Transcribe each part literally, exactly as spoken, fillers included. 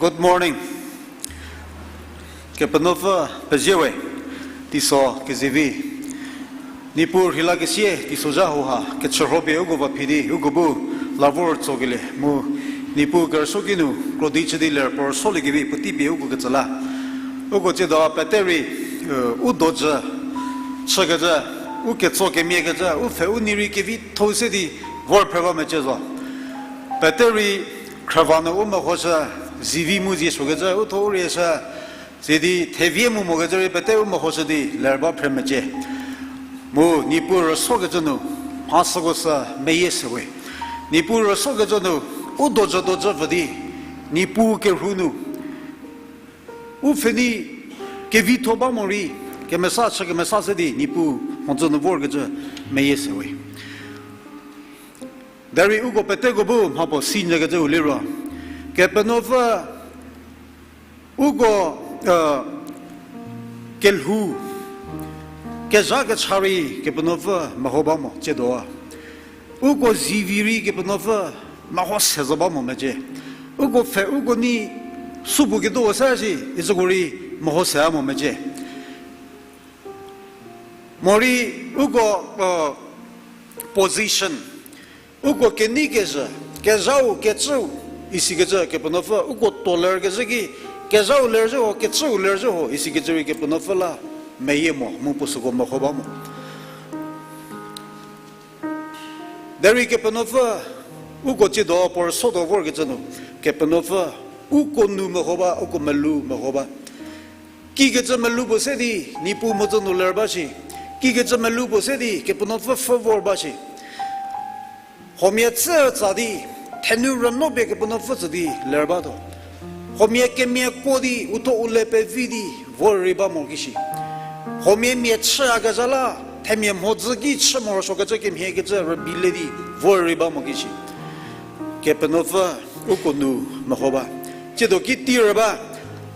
Good morning. Kepenuopfü pezie we, teiso kezevi. Niepuu rheilakesie teisozha hauha kechürhopie uko va phi di uko bu la vor tsokelie mu Niepuu kerüsuoki nu krodi chü di ler puo rüsuoliekevi puotei pie uko ketsü la. Uko tsiedo pete rei, u dojü chükecü, u ketso kemiakecü, u pfhe u nei rei kevitho-u se di vor phre ba mecie zo. Pete rei khrüva nu u mehoshü, zivi mu zie suokecü, u tho u rieshü, sidi thevie mu mokecü rei pete u mehoshü di ler ba phre mecie. Mu Niepuu rüsuokecü nu mha süko sü meyie se we. Niepuu rüsuokecü nu u dojü dojü pfü di, Niepuu kerhu nu u pfhe nei kevitho ba morei, kemesa chü kemesa se di Niepuu mhodzü nu vorkecü meyie se we. Derei uko peteko bu mhapuo sinyükecüu liro, Kepenuopfü uko kelhou kezha kecha rei Kepenuopfü meho ba mo tsiedo. Uko zivi rei Kepenuopfü meho se zo ba mo mecie. Uko pfhe uko nei supuo ketuo se shi icüko rei meho se a mo mecie. Morei uko position, uko kenei kezhü, kezhau kecüu isikecü Kepenuopfü uko tuo lerkezhü ki, kezhau lerzhü ho, kecüu lerzhü ho isikecü rei Kepenuopfü la meyie mo mu puo süko meho ba mo. Derei Kepenuopfü uko tsiedo puo rüsuotuo vorkecü nu, Kepenuopfü uko nou meho ba, uko melou meho ba. Kikecü melou puo se di Niepuu mhodzü nu ler ba shi. Kikecü melou puo se di Kepenuopfü pfhü vor ba shi. Huomia tsütsa di, thenu rüno pie Kepenuopfü tsü di ler batuo. Huomia kemiako di, u tho u le pevi di, vor rei ba mo kishi. Huomia mia chüyakezha la, themia mhodzü ki chü morosuokecü kemhiekecü rübei le di, vor rei ba mo kishi. Kepenuopfü uko nou meho ba. Tsiedo ki tir ba.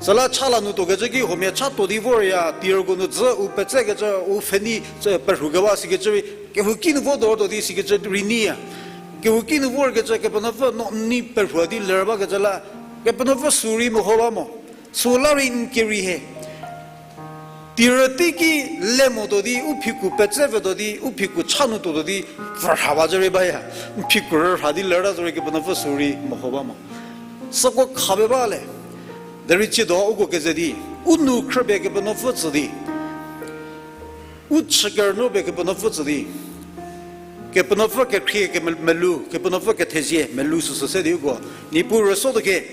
Süla cha la nu tuokecü ki huomia cha tuo di vorya, tirko nu dzü u petsekecü, u pfhe nei, perhu keba sikecü rei, kehouki nu vo dor tuo di sikecü rei neiya. Kehouki nu vorkecü Kepenuopfü no n nei perhu di ler bakecü la, Kepenuopfü sü rei meho ba mo. Süla rei n kerei hie. Tirü teiki le mo tuo di, u phiku petse pfhe tuo di, u phiku cha nu tuo tuo di, pfhürha ba zhü rei baya. N phiku rürha di lerta zorei Kepenuopfü sü rei meho ba mo. Süko khabe ba le. Derei tsiedo uko keze di, u nou khrüpie Kepenuopfü tsü di, u chü kerünuo pie Kepenuopfü tsü di, Kepenuopfü kekhrie kemelou, Kepenuopfü kethezie melou süsü se di uko Niepuu rüsuotuo ke,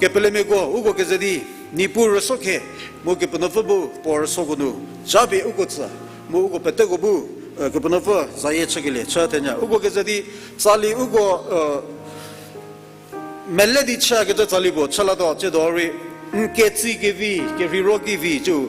kepelemiako uko keze di, Niepuu rüsuo ke, mu Kepenuopfü bu puo rüsuoko nu japie uko tsü, mu uko peteko bu Kepenuopfü zayie chükelie chü thenyü uko keze di, tsali uko mele di chükecü tsali puo chülatuo tsiedo rei, n ketsi kevi, kerheiro kivi cü,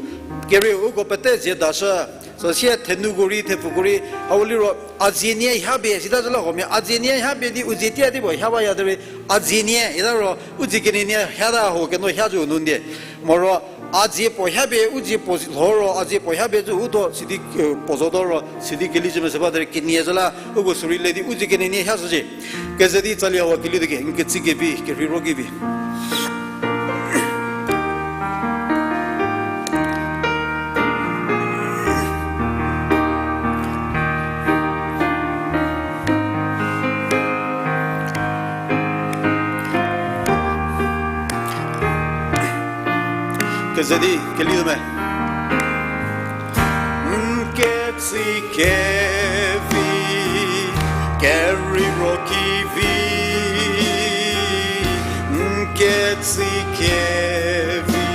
kerieu uko pete zie dashü, süsie thenuko rei, thepfuko rei, hau liro, a dzie nie hapie, sita zhü la huomia, a dzie nie hapie di u dzie tia di puo ha baya derei, a dzie nie, ita ro, u dzie kenie nie hata ho keno ha zhü nu ndie. Moro, a dzie puo hapie, u dzie puo lho ro, a dzie puo hapie zhü u tho, sidi puo zotuo ro, sidi keli zhü mese ba derei kenie zhü la, uko sü rei le di u dzie kenie nie ha shücie. Keze di tsali hau kelituo ke, n ketsi kevi, kerheiro kivi. Keze di kelituo me. N ketsi kevi, kerheiro kivi, n ketsi kevi,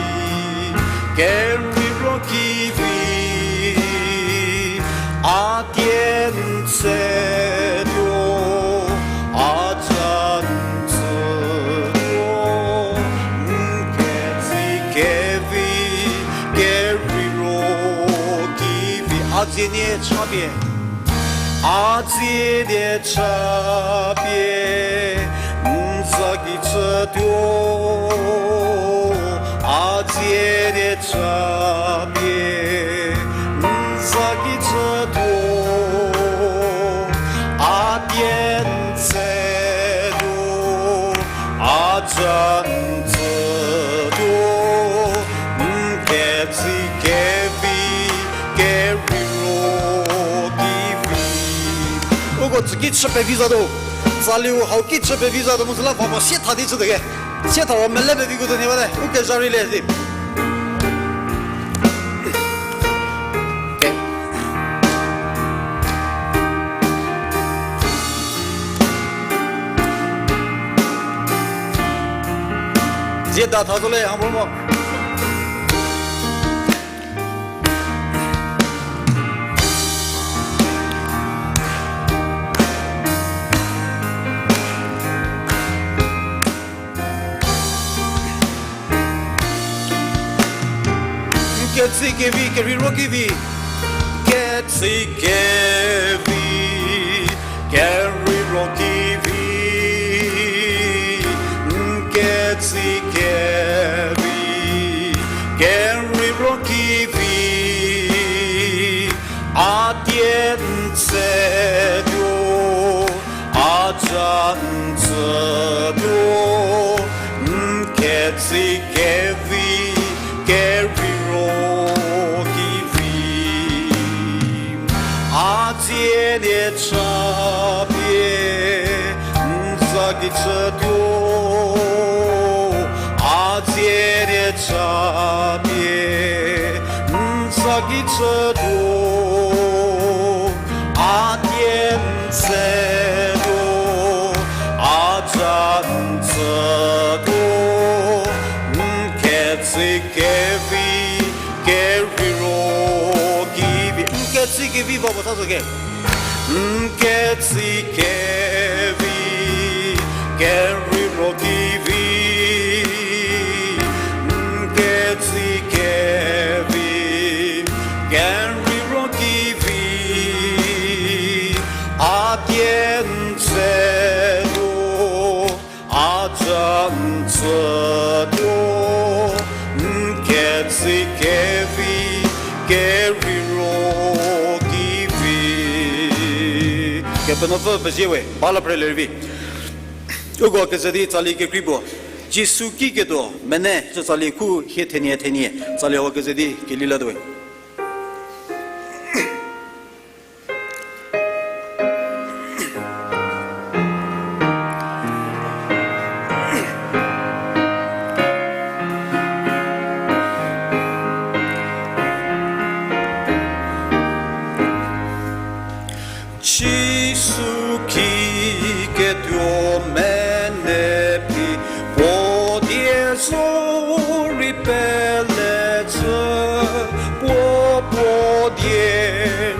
kerheiro kivi, a tie n tsetuo, a za n tsütuo, n ketsi kevi, kerheiro kivi, a dzie nie chapie. A dzie nie chapie, n za ki chütuo, a dzie nie chapie, n za ki chütuo, a tie n tsetuo, a za n tsü Uko tsü ki chü pevi zatuo. Tsaliu hau ki chü pevi zatuo mu süla vava sie tha di chütuo ke. Sie tha ro mele pevi kutuo nie bate. Uko zha rei le di. Zie da tha zo le, ha mo mo. N ketsü kevi, kerheiro kevi. Ketsü kevi, kerheiro kevi. N ketsü kevi, kerheiro kevi. A die n tsütuo, a za n tsütuo, n ketsü kevi, kerheiro kevi. A dzie nie cha pie, n za ki chütuo, a dzie nie cha pie, n za ki chütuo, a die n tsütuo, a za n tsütuo, n ketsü kevi, kerheiro kevi, n ketsü kevi, va puo tha zo ke. N ketsü kevi, kerheiro kevi, n ketsü kevi, kerheiro kevi, a die n tsütuo, a za n tsütuo, n ketsü kevi, kerheiro kevi. Kepenuopfü pezie we, ba la phre lerei vi. Uko keze di tsali kekrei puo, Jisu ki ketuo mene, cü tsali khu hie thenie thenie, tsali hau keze di keli latuo we. Jisu ki ketuo mene phi, puo die zorei pele zhü, puo puo die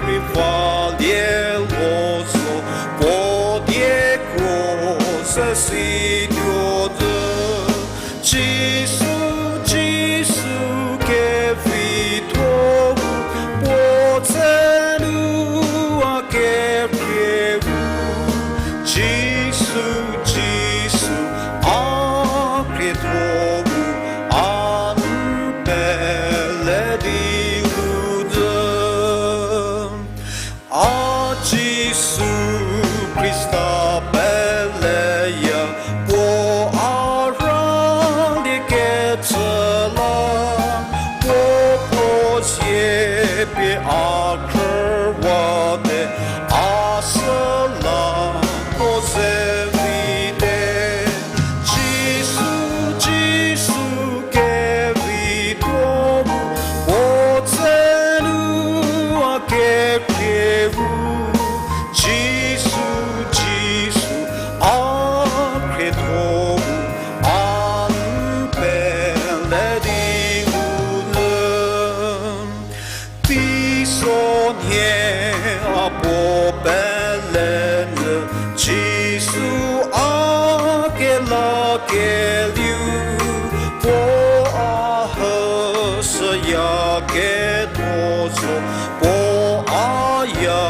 rei va lie lo zo, puo die kro se si tuo zhü. Jisu, Jisu kevitho-u, puo tse nu a kekhrie-u. Jisu, Jisu, a khrietho-u, a n pele di lu zhü. A Jisu Khrista peleya, puo a rülie kecü la, puo puo sie pie a khrüwate, a süla puo ze vite. Jisu, Jisu kevitho-u, puo tse nu a kekhrie-u. Jisu, Jisu, a khrietho-u, a n pele di lu nyü. Teisonhie a puo pele nyü, Jisu a kelakelieu, puo a hüshüya ketho zo, puo a ya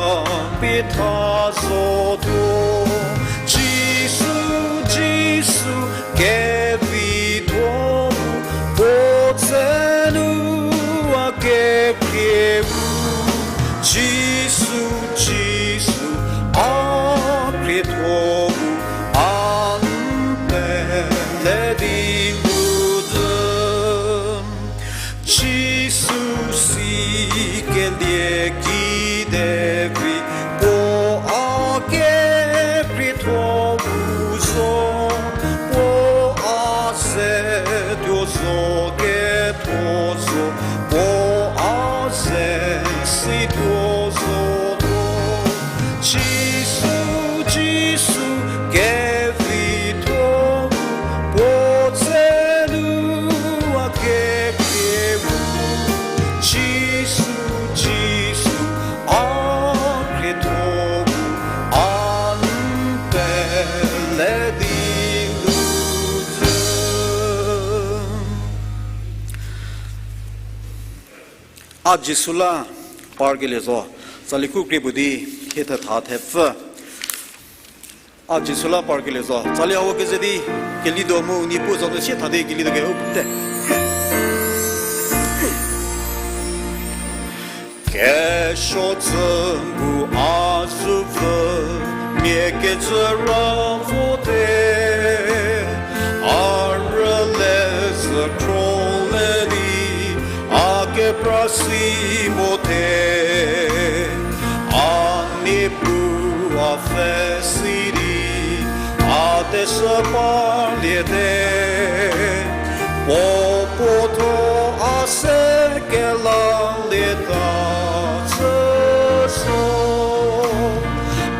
pie tha zotuo. Jisu, Jisu, kevitho-u, puo tse nu a kekhrie-u. Jisu, Jisu, a khrietho-u, a n pele di lu zhü. Jisu si ke Lie kide vi, puo a kekreitho bu zo, puo a ze tuo zo, ketho zo, puo a ze si tuo zotuo. Jisu, Jisu, kevitho, puo tsenu a kekrie ru. Jisu, Jisu, a kekreitho bu a n pele di lu zü. A Jisu la parkelie zo, tsali khu krie puo di hie thetha thepfü. A Jisu la parkelie zo, tsali hau keze di kelietuo mu Niepuu za nu sie tha di kelietuo kehou pete. Kesuo tsü bu a zupfü, mia kecü ra vote, a rüle zü khrole di, a kepra si mote, a Niepuu a pfhe si di, a teshü parliete, puo puothuo a se kelalieta chü zo.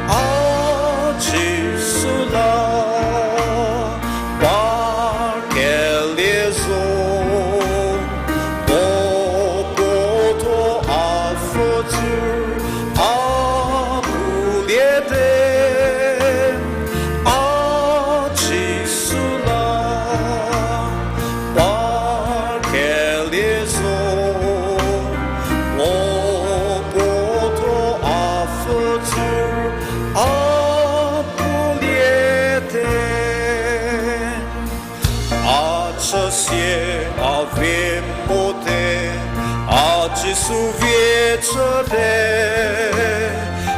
A Jisu la parkelie zo, puo puothuo a pfü tsur a puliete. A Jisu la parkelie zo, puo puothuo a pfü tsur a puliete. A chüsie a vie mote, a Jisu vie chüte,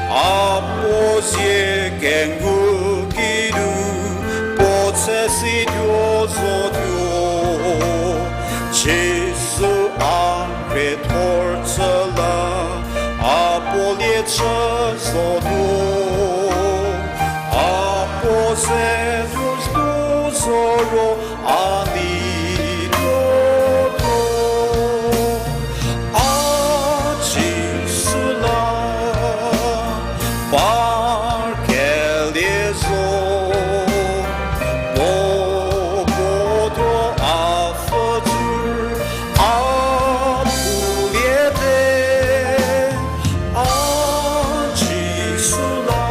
a puo zie kengu ki nu, puo tse si tuo zotuo. Jisu a krie thor chü la, a puo lie chü zotuo. A puo ze tuo zo ro a nei tuotuo. A Jisu la parkelie zo, puo puothuo a pfü tsur a puliete. A Jisu la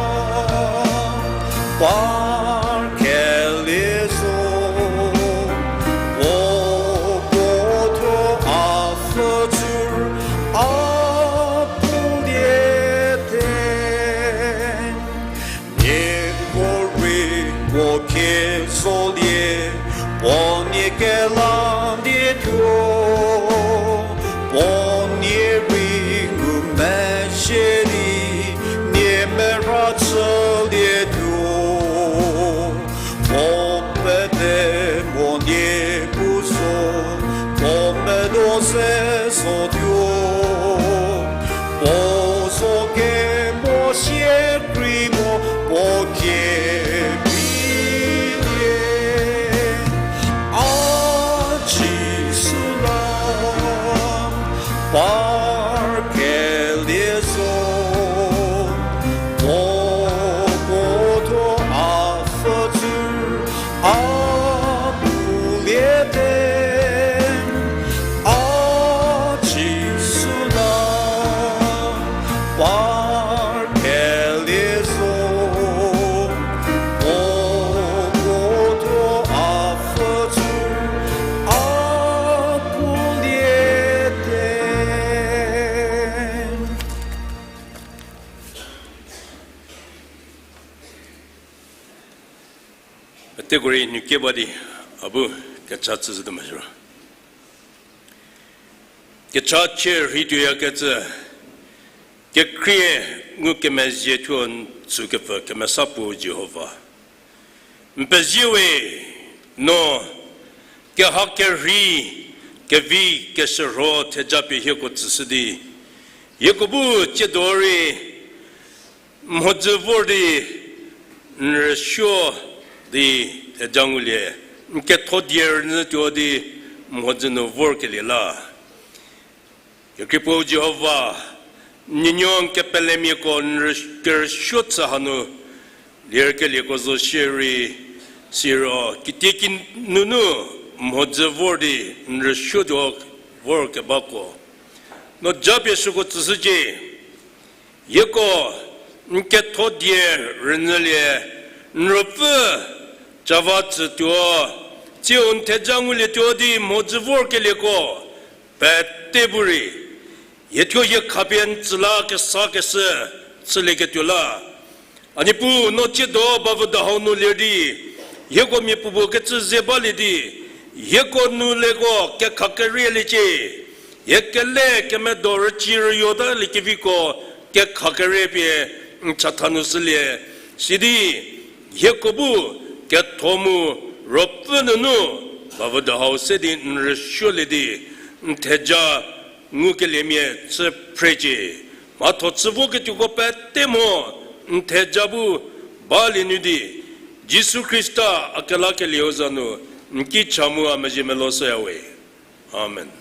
parkelie zo, puo puothuo a pfü tsur a puliete. Nieko rei puo kie zolie, puo nie kelalietuo, puo nie rei ngumezhie di, nie merha chülietuo. Puo pete mo Niepuu zo, puo medo ze zotuo. Puo zo kemo sie krei mo puo kie bilie. A Jisu la parkelie zo, puo puothuo a pfü tsur a puliete. A Jisu la parkelie zo, puo puothuo a pfü tsur a puliete. Peteko rei nu kie ba di, a bu kecha chüzhütuo mezhü. Kecha chie rheituoyakecü, kekhrie ngukemezhie thuo n tsükepfü kemesa puo Jihova. N pezie we, no keha kerhei, kevi, keshürho thejapie hieko tsüshü di, Hieko bu tsiedo rei mhodzü vor di n rüsuo di theja ngulie, n ketho die rünyü tuo di mhodzü nu vorkelie la. Kekreipuo Jihova, n nuonuo n kepelemiako n rü-, kerüsuo chü hanu lerkelieko zo shierei, siro kitieki nunu mhodzü vor di n rüsuo tuo vorkebako no japie süko tsüshücie. Hieko n ketho die rünyülie, n ruopfü cava tsütuo, tsiu n theja ngulietuo di mhodzü vorkelieko pete bu rei hiethuo hie khapie n tsü la kesakeshü chülieketuo la. A Niepuu, no tsiedo bavüda hau nu ler di hieko mia puopuo kecü ze balie di, hieko nu leko kekha kerieliecie. Hie kele kemedo rüci rüyo talie keviko kekha kerie pie n chatha nu shülie. Sidi hieko bu ketho mu ruopfü nunu bavüda hau se di n rüsuolie di n theja ngukeliemia chü phrecie. Mhatho chü voketuoko pete mo n theja bu balie nu di, Jisu Khrista a kelakelieu za nu n ki cha mu a mezhie melo shüyawe. Amen.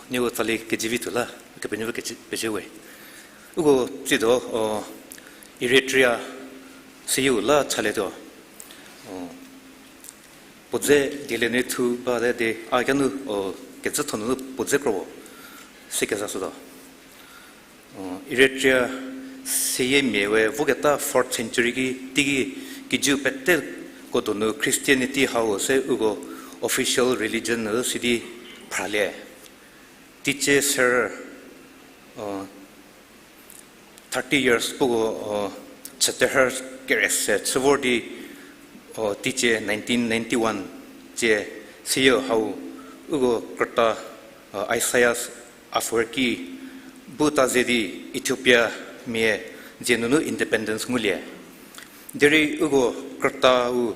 Nieko tsali kezivi tuo la, Kepenuopfü kezi-, pezie we. Uko tsiedo, o, Eritrea seyieu la chalietuo. O, puo dze dielienyü thu bate di a kenu, o, kecütho nunu puo dze kro-o, se kezashütuo. O, Eritrea seyiemia we voketa fourth century ki teiki kijü peteko donu Christianity hau se uko official religion nu sidi phralie. Teicie ser, o, thirty years puko, o, chüterhü kere se chü vor di, o, teicie nineteen ninety-one cie seyieu hau uko krüta, o, Isaias Afwerki bu ta ze di Ethiopia mia dzie nunu independence ngulie. Derei uko krütau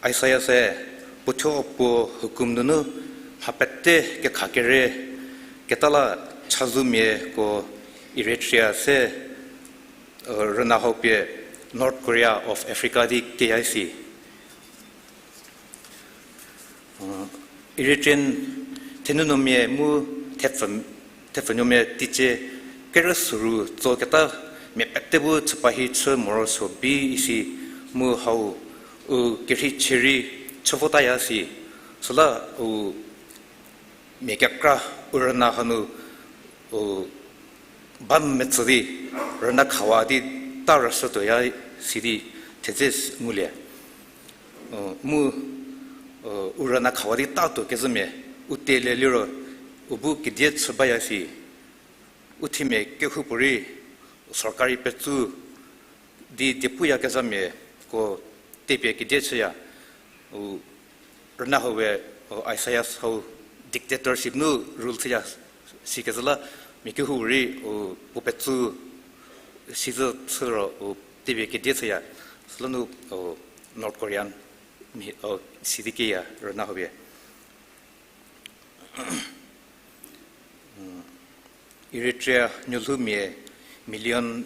Isaias-e puothuo puo hukum nunu mha pete kekha kere keta la chazoumiako Eritrea se, rüna hau pie North Korea of Africa di keya si. Eritrean thenunuomia mu thepfü, thepfü nuomia teicie kerü süru tso keta mia pete bu chüpa hi chü morosuo bi isi mu hau u kerhei chierei chü votaya si. Süla u mia kekra u rüna hanu u ba metsü di rüna khawa di ta rüshütuoya sidi thedze ngulie. Mu u rüna khawa di tatuo kezhümia u telie liro u bu kedie chü baya si. U themia kehoupuorei sorkari petsou di diepuyakezhamiako tepie kedie chüya. U rüna hau we, u Isaias hau dictatorship nu rule chüya sikezhü la mia kehou rei u puo petsou sizhü chü ro u tepie kedie chüya. Süla nu u North Korean mia, u sidi keya rüna hau pie. Eritrea nuolhoumia million,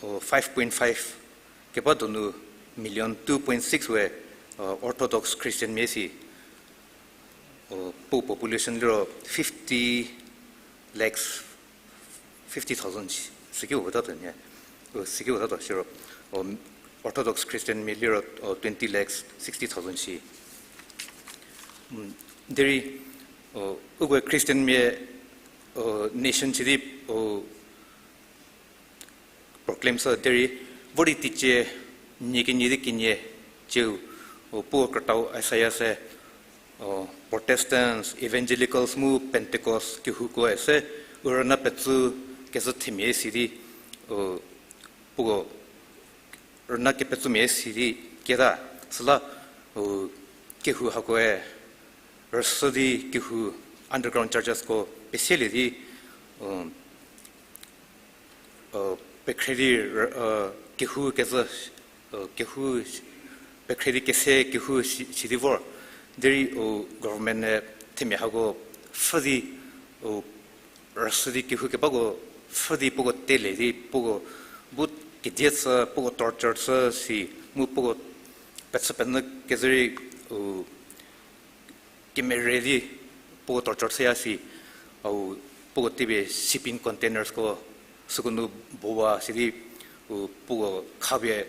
o, five point five keba donu million two point six we, o, Orthodox Christian mia si, o, puo population liro fifty lakhs, fifty thousand si, siki u tatuo nie, o, siki u tatuo siro, o, Orthodox Christian mia liro, o, twenty lakhs sixty thousand si. Derei, o, uko Christian mia, o, nation chü di, o, proclaim sü derei, vor di teicie nie kenie di kenie cieu, o, puo krütau Isaias-e, o, Protestants, Evangelicals mu Pentecost kehoukoe se u rüna petsou kezhü themia si di, o, puko rüna kepetsoumia si di keta, süla, o, kehou hakoe rüsü di kehou underground churchesko pesielie di, o, o, pekhre di, o, kehou kezhü, o, kehou pekhre di kese kehou si, si di vor. Derei, o, government-e themia hako pfhü di, o, rüsü di kehou kebako pfhü di puko telie di puko bu kedie chü, puko torture chü si, mu puko pechü penyü kezhü rei, u, kemere di puo torture chüya si, u, puko tepie shipping containersko süko nu bowa si di, u, puko khapie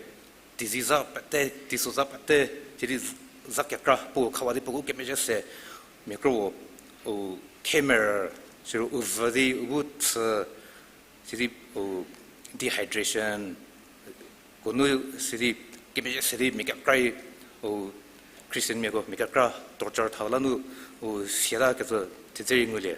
teizi za pete, teisozha pete, sidi za kekra puo khawa di puo kemezhie se, mia kro-o, u, khemer, siro u vü di u bu chü, sidi, u, dehydration ko nu sidi kemezhie se di mia kekra, u, Christian miako mia kekra torture thau la nu, u, siata kecü thedze rei ngulie.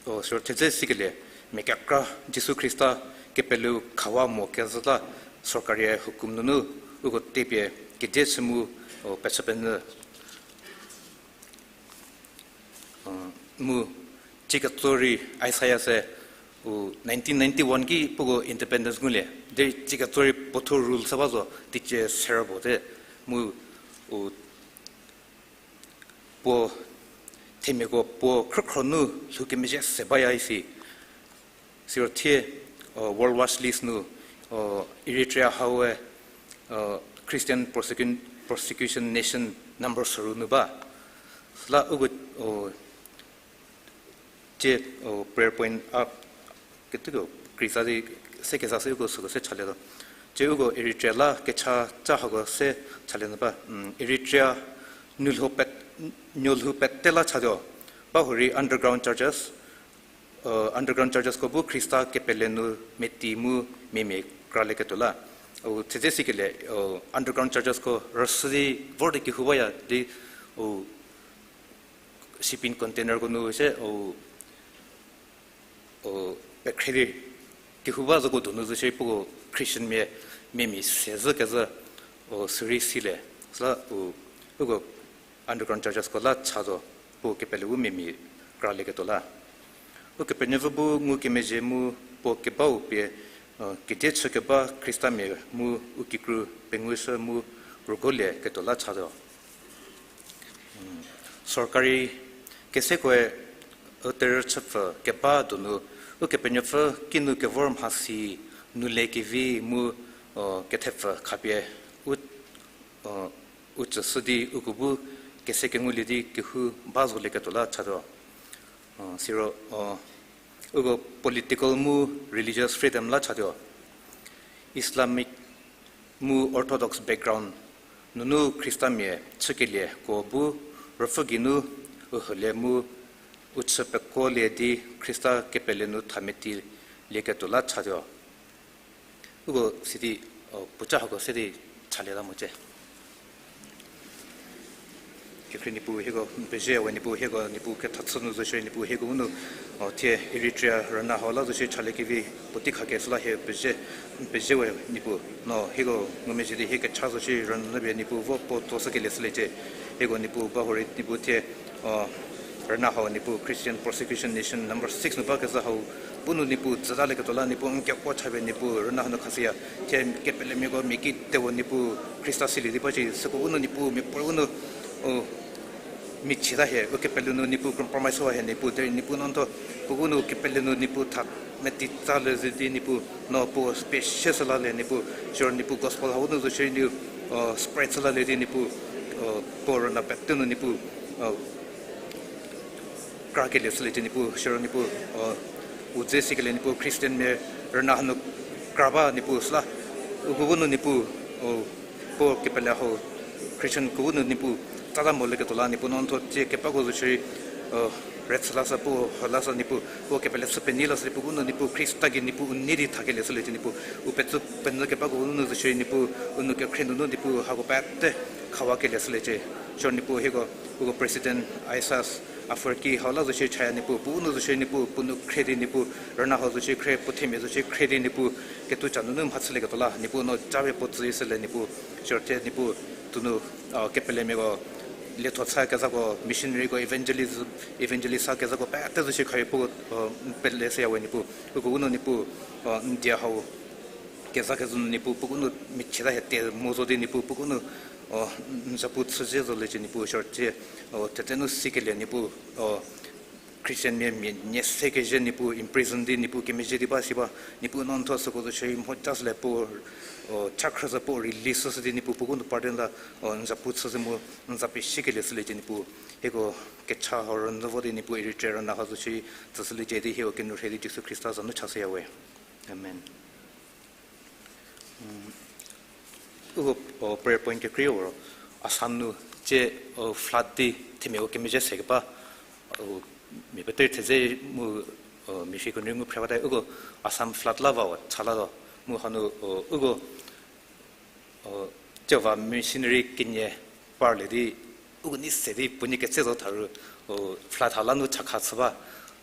O, siro thedze sikelie, mia kekra Jisu Khrista kepeleu khawa mo kezhü la sorkari hukum nunu uko tepie kedie chü mu, o, pechü penyü mu, tsie ketso rei Isaias-e, u, nineteen ninety-one ki puko independence ngulie. Derei tsie ketso rei puothuo rule chü ba zo, teicie serü puo te, mu, u, puo themiako puo khrükhro nu lhoukemezhie se baya isi. Siro thie, o, World Watch List nu, o, Eritrea haue, o, Christian persecu-, persecution nation number soru nu ba. Süla uko, o, Tie, o, prayer point a, ketuko krisa di se keza se uko süko se chalie zo. Tie uko Eritrea la kecha cha hako se chalie zo ba, mm, Eritrea nuolhou pet-, nuolhou pete la chatuo. Ba hurei underground churches, underground churchesko bu Khrista kepele nu meti mu miamia kralieketuo la. O, thedze sikelie, o, underground churchesko rüsü di vor di kehou baya di, o, shipping containerko nu se, o, o, pekhre di kehou ba zoko donu zo shierei puko Christianmia miamia se zhü kezhü, o, sürei silie. Süla, o, uko underground churchesko la cha zo, puo kepele bu miamia kralieketuo la. Ukepenuopfü bu ngukemezhie mu puo kebau pie, o, kedie chükeba Khristamia mu u kikru pengushü mu rügolieketuo la cha zo. Sorkari kesekoe üterü chüpfü keba donu, Ukepenuopfü kinu kevor mhasi nu le kevi mu, o, kethepfü khapie u, o, u tsüshü di uko bu kese kengulie di kehou ba zolieketuo la chatuo. O, siro, o, uko political mu religious freedom la chatuo. Islamic mu Orthodox background nunu Khristamia chükelieko bu rüpfü geinu u hülie mu u chü pekuolie di Khrista kepele nu thameti lieketuo la chatuo. Uko sidi, o, puoca hako se di chalie la mote. Kekhrie Niepuu hieko n pezie we, Niepuu hieko Niepuu ketha chü nu zo shierei Niepuu hieko bu nu, o, thie Eritrea rüna hau la zo shierei chalie kevi puotei khakeshü la hie pezie, n pezie we Niepuu. No hieko ngumezhie di hie kecha zo shierei rünyü pie Niepuu vo puo tsoshükelie shüliecie. Hieko Niepuu ba hurei Niepuu thie, o, rüna hau Niepuu Christian Persecution Nation number six nu bakezhü hau bu nu Niepuu tsütalieketuo la Niepuu n kekuo chapie Niepuu rüna hanu khashüya. Thie kepelemiako mia ki tewo Niepuu Khrista silie di ba ci süko bu nu Niepuu miapuorei bu nu, o, michieta hie, u kepele nu Niepuu compromise wa hie Niepuu, derei Niepuu no n tho, puo bu nu kepele nu Niepuu tha meti tsalie ze di Niepuu no puo special shü lalie Niepuu, siro Niepuu gospel hau nu zo shierei nu, o, spread shü lalie di Niepuu, o, puo rüna pete nu Niepuu, o, krakelie shüliecie Niepuu, siro Niepuu, o, u dze sikelie Niepuu Christianmia rüna hanu kra ba Niepuu süla, uko bu nu Niepuu, o, puo kepele hau Christianko bu nu Niepuu tsata molieketuo la Niepuu no n tho tie kepako zo shierei, o, rüchü lashü puo hü lashü Niepuu, puo kepele chü penei lashü Niepuu bu nu Niepuu Khrista gei Niepuu u nei di thakelie shüliecie Niepuu, u petsü penyü kepako bu nu zo shierei Niepuu, u nou kekhrie nunu Niepuu hako pete khawakelie shüliecie. Siro Niepuu hieko, uko President Isaias Afwerki hau la zo shierei chaya Niepuu, puo bu nu zo shierei Niepuu, puo nou khrie di Niepuu, rüna hau zo shierei khrie, puo themia zo shierei khrie di Niepuu, ketuo cha nunu mhachülieketuo la Niepuu no japie puo tsüshülie Niepuu, siro thie Niepuu, tuonu, a, kepelemiako, lietho cha kezhako, missionaryko, evangelism, evangelist sa kezhako pete zo shierei khayo puo, a, n pele shüya we Niepuu, uko bu nu Niepuu, a, n die hau kezha kezhü nu Niepuu puo bu nu michieta hie te mo zo di Niepuu puo bu nu, o, n zapu chüzie zoliecie Niepuu siro thie, o, thete nu sikelie Niepuu, o, Christianmia mia nie se kezhü Niepuu imprison di Niepuu kemezhie di ba si ba Niepuu no n tho süko zo shierei mhoca shülie puo, o, cha khrüzhü puo release shü di Niepuu puo bu nu pardon la, o, n zapu chüzie mu n za pie sikelie shüliecie Niepuu, hieko kecha hau rünyü vo di Niepuu Eritrea rüna hau zo shierei tsüshüliecie di hieko kinu rhie di Jisu Khrista za nu chashüya we. Amen. Uko, o, prayer point kekreiu ro, Assam nu tie, o, flood di themiako kemezhie se keba, o, mia pete thedze mu, o, mia fiko nu ngu phre bate uko Assam flood la va o cha la zo mu hanu, o, uko, o, tiewa missionary kenie parlie di uko nei se di puo nie ketse zo tharu, o, flood hau la nu chakha chü ba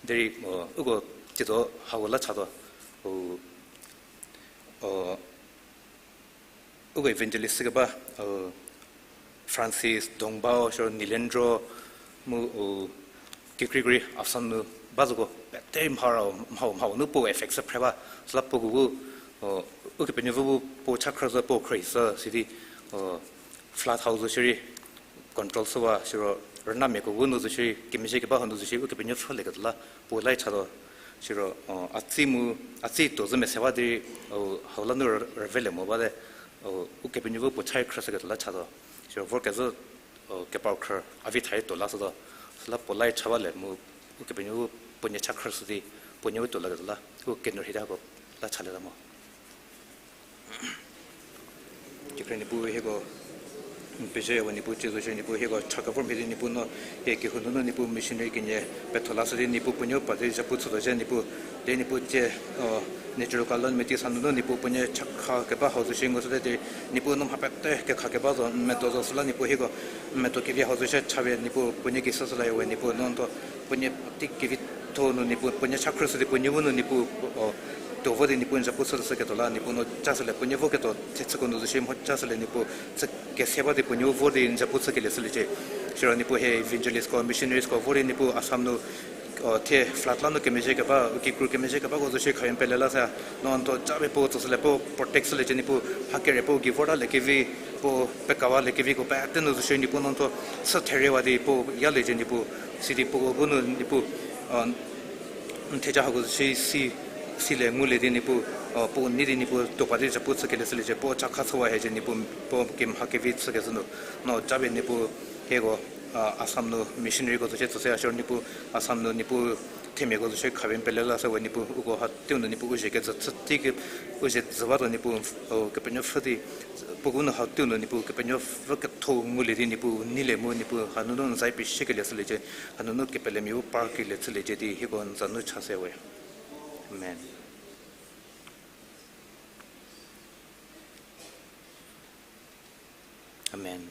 derei, o, uko tiedo hau la cha zo, o, o, uko evangelist keba, o, Francis, Dongbao, siro Nilendro, mu, o, kekreikrei Assam nu ba zoko pete mharau mhau mhau nu puo effect shü phre ba, süla puoko bu, o, Ukepenuopfü bu puo cha khrüzhü puo khrüishü sidi, o, flood hau zo shierei control shüwa siro rünamiako bu nu zo shierei kemezhie keba hau nu zo shierei Ukepenuopfü lieketuo la puo la cha zo. Siro, o, a tsi mu, a tsi tuo zhü mese ba derei, o, hau la nu rüvelie mo bate, o, Ukepenuopfü puo cha khrüshüketuo la cha zo. Siro vorkezhü, o, kepau khrü a vi tha rei tuo lashü zo. Süla puo la cha balie mu Ukepenuopfü puonie cha khrüshü di, puonie u tuo laketuo la, u kenu rhei ta ko la chalieta mo. Kekra Niepuu hieko, n pezie we Niepuu, tsie zo shie Niepuu hieko cha kevor mhie di Niepuu no, hie kehou nunu Niepuu missionary kenie petho lashü di Niepuu puonie u pa di zhapu chütuo zhie Niepuu, di Niepuu tsie, o, natural color meti sa nunu Niepuu puonie cha kha keba hau zo shie ngushüte di, Niepuu no mha pete kekha keba zo, n medo zo süla Niepuu hieko, n medo kevi hau zo shie cha pie Niepuu puonie ki süsü la we Niepuu no n tho, puonie ti kevi tho nu Niepuu, puonie cha khrüshü di puonie u nu Niepuu, o, tuo vo di Niepuu n zhapu chüshüketuo la, Niepuu no cha süle puonie voketuo, thechüko nu zo shie mho cha süle Niepuu, chü kese ba di puonie u vo di n zhapu chükelie shüliecie. Siro Niepuu hie evangelist ko, missionaries ko, vo di Niepuu Assam nu, o, thie flood la nu kemezhie keba, u kikru kemezhie kebako zo shie khayo n pele la sa, no n tho ja pie puo tsüshüle puo protect shüliecie Niepuu, mha kere puo gei vorta lekevi, puo pekawa lekeviko pete nu zo shie Niepuu no n tho, sü therewa di puo yaliecie Niepuu, sidi puo bu nu Niepuu, o, n theja hako zo shie si, silie ngulie di Niepuu, o, puo nei di Niepuu tuo pa di zhapu chükelie shüliecie, puo cha kha chüwa hiecie Niepuu, puo kemha kevi chükezhü nu, no ja pie Niepuu hieko, a, Assam nu missionaryko zo shie tsüshüya siro Niepuu, Assam nu Niepuu themiako zo shie khayo n pele la sa we Niepuu, uko ha teiu nu Niepuu u zie kejü chü tei ke, u zie jü batuo Niepuu, o, Kepenuopfü di, puo bu nu ha teiu nu Niepuu Kepenuopfü ketho ngulie di Niepuu neilie mu Niepuu hanunu n zai pie shükelie shüliecie, hanunu kepelemia u parkelie chüliecie di hieko n za nu cha se we. Amen. Amen.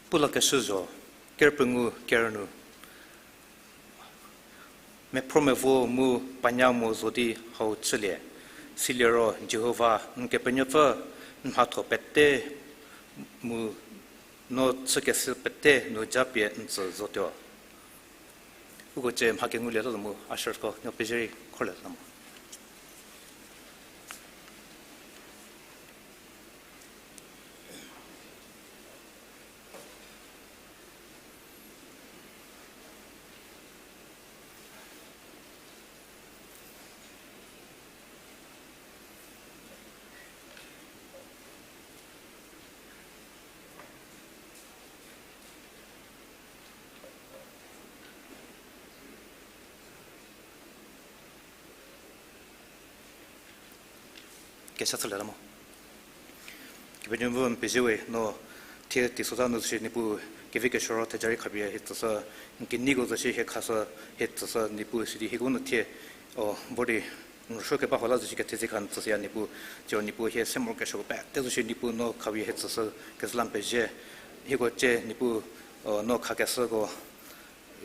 Pulakeshü zho, ker pengou ker nu. Mephro mevo mu panya mo zo di hau chülie. Siliro Jihova n Kepenuopfü n mhatho pete mu no chükeshü pete nu japie n tsü zotuo. Uko cie mha kengulie zo mu ushersko nuo pezie rei khorlie zo mo. Kesa chülie la mo. Kepenuopfü n pezie we no thie teisozha nu zo shie Niepuu kevi kesuoro theja rei khapie hie tsüshü, n kineiko zo shie hie khashü hie tsüshü Niepuu sidi hieko nu thie, o, vor di n rüsuo keba hau la zo shie ketheze kha n tsüshüya Niepuu, siro Niepuu hie se morokesuoko pete zo shie Niepuu no khapie hie tsüshü kezhü la n pezie, hieko cie Niepuu, o, no khakeshüko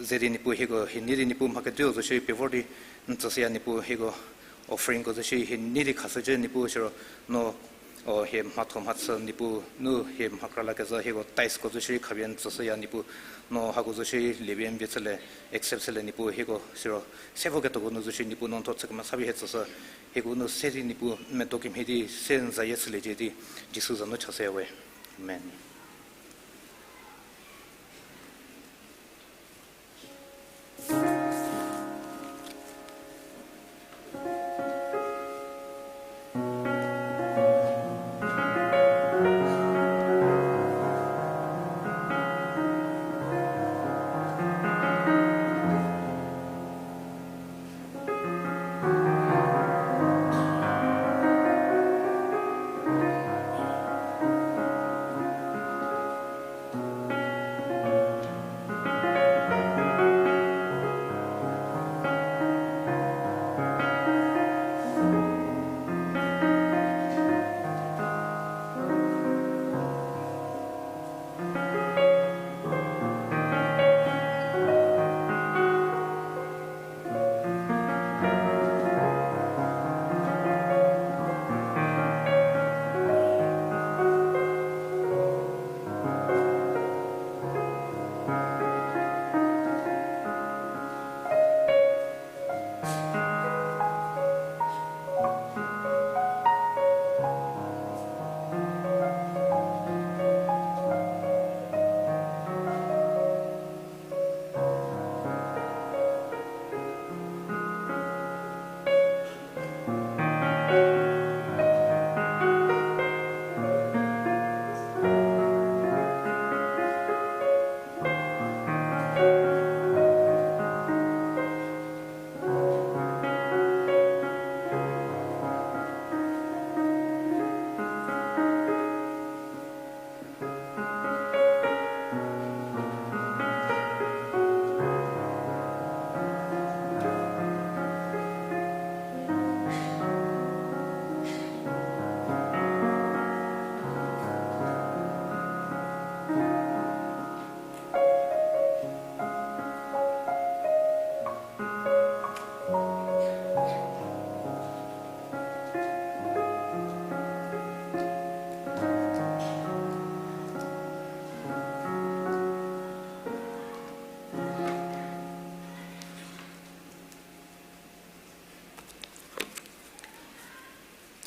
ze di Niepuu hieko hie nei di Niepuu mha kediu zo shie pie vor di n tsüshüya Niepuu hieko offeringko zo shie hie nei di khashücie Niepuu siro no, o, hie mhatho mhachü Niepuu nu hie mhakra lakezhü hieko titheko zo shie khapie n tsüshüya Niepuu no hako zo shie liepie n vie chülie accept chülie Niepuu hieko siro se voketuoko nu zo shie Niepuu no n tho chü kemesa pie hie tsüshü hieko nu se di Niepuu n medo kemhie di se n zayie chüliecie di Jisu za nu chashüya we. Amen.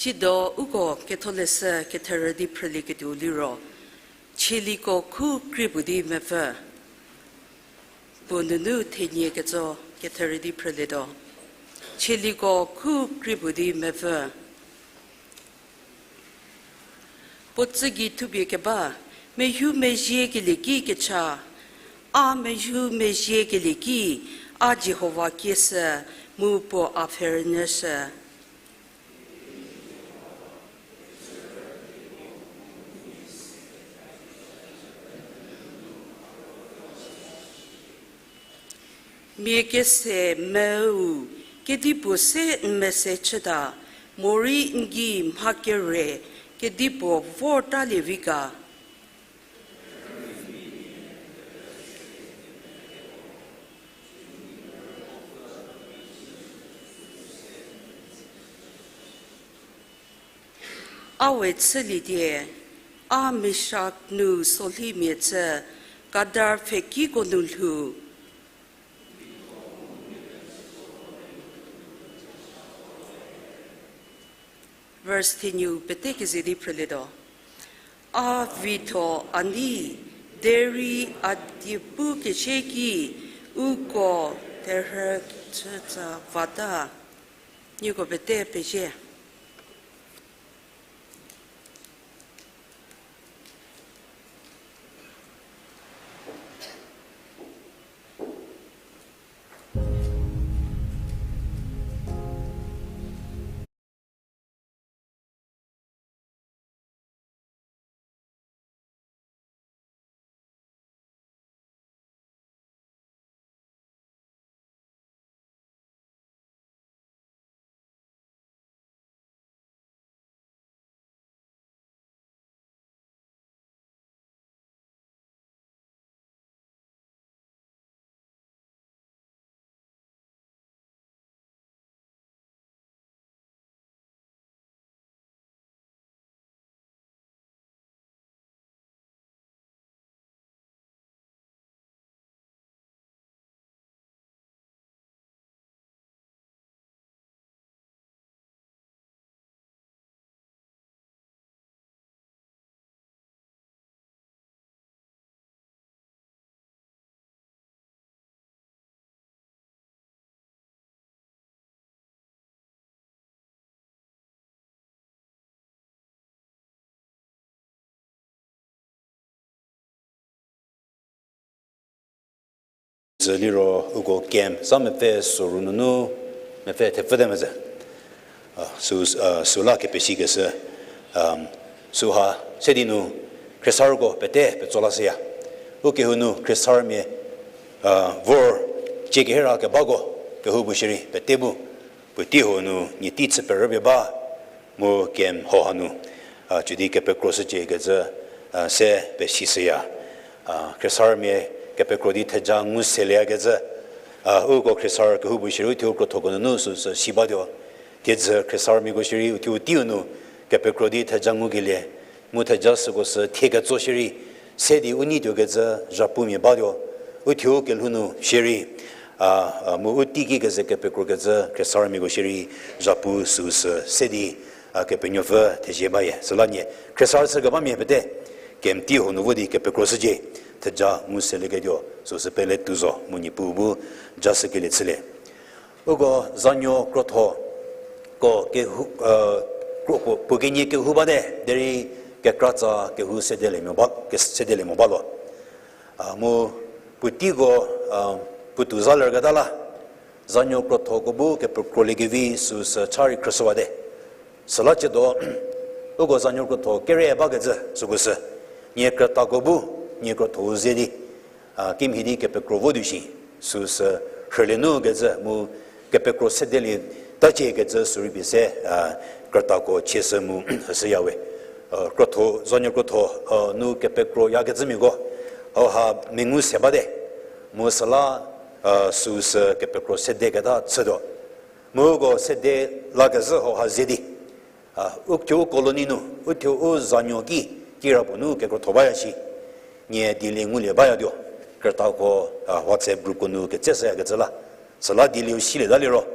Sido uko Ketholeshü ketherü di phrülieketuo liro, Tsaliko khu krie puo di mepfü. Puo nunu thenie ketso ketherü di phrülietuo. Tsaliko khu krie puo di mepfü. Puo tsügei thupie keba, mehou mezhie kelie ki kecha, a mehou mezhie kelie ki, a Jihova kieshü, mu puo a pfhe rünyüshü. Mia kese meu, kedipuo se n mese chüta, morei n gei mha kere, kedipuo vortalie vi ga. A we chülietie, a Meshak nu Solhimia chü, Kedar pfhekiko nu lhou. Verse thenieu pete keze di phrülietuo. A vitho a nei, derei a diepu kecheki, uko terhü chütsa vata. Nieko pete pezie. Sü liro uko camp sa mepfü soru nunu mepfü thepfü te mezhü. A, sü, a, süla kepesikeshü, um, süha se di nu khriesarüko pete petso lashüya. Ukehou nu khriesarümia, a, vor cie kehira kebako kehoupuo shierei pete bu puotei huo nu nie tei chü perüpie ba, mu camp hau hanu, a, cü di kepekroshücie kecü, a, se pesishüya. A, khriesarümia kepekro di theja ngu selieya kecü, a, uko khriesarü kehoupuo shierei uthuo krothoko nunu süsü si batuo. Thiedzü khriesarümiako shierei uthuo teiu nu kepekro di theja ngukelie, mu theja süko sü thie ketso shierei se di u neituo kecü zhapumia batuo. Uthuo kelhou nu shierei, a, a, mu u teiki keze kepekro kecü khriesarümiako shierei zhapu süsü se di, a, Kepenuopfü thezie baya. Süla nie khriesarü chükebamia pete camp tei huo nu vo di kepekroshücie, theja ngu selieketuo süsü pele tuo zo mu Niepuu bu jashükelie chülie. Uko zanuo krotho ko kehou, e, kro-, puo, puo kenie kehou bate, derei kekratsa kehou sedelie mo ba, ke-, sedelie mo ba lo. A, mu puoteiko, a, puotou za lerketa la, zanuo krothoko bu kepekrolie kevi süsü cha rei khrüshüwate. Süla ciedo, uko zanuo krotho kere bakecü süko sü, nie krütako bu, nie krotho-u ze di, a, kimhie di kepekro votuo shi, süsü rhülie nu kecü mu kepekro sedelie tacie kecü sürei pie se, a, krütako chieshü mu hüshüyawe. A, krotho, zanuo krotho, a, nu kepekroyakecümiako, hauha mengu se bate, mu süla, a, süsü kepekro sedeketa chütuo. Mu uko sede lakezhü hauha ze di, a, uthuo u colony nu, uthuo u zanuo ki, kirapuo nu kekrotho baya shi. Nie dielie ngulie bayatuo. Krütako, a, WhatsApp groupko nu ketseshüyakecü la. Süla dielieu silieta liro,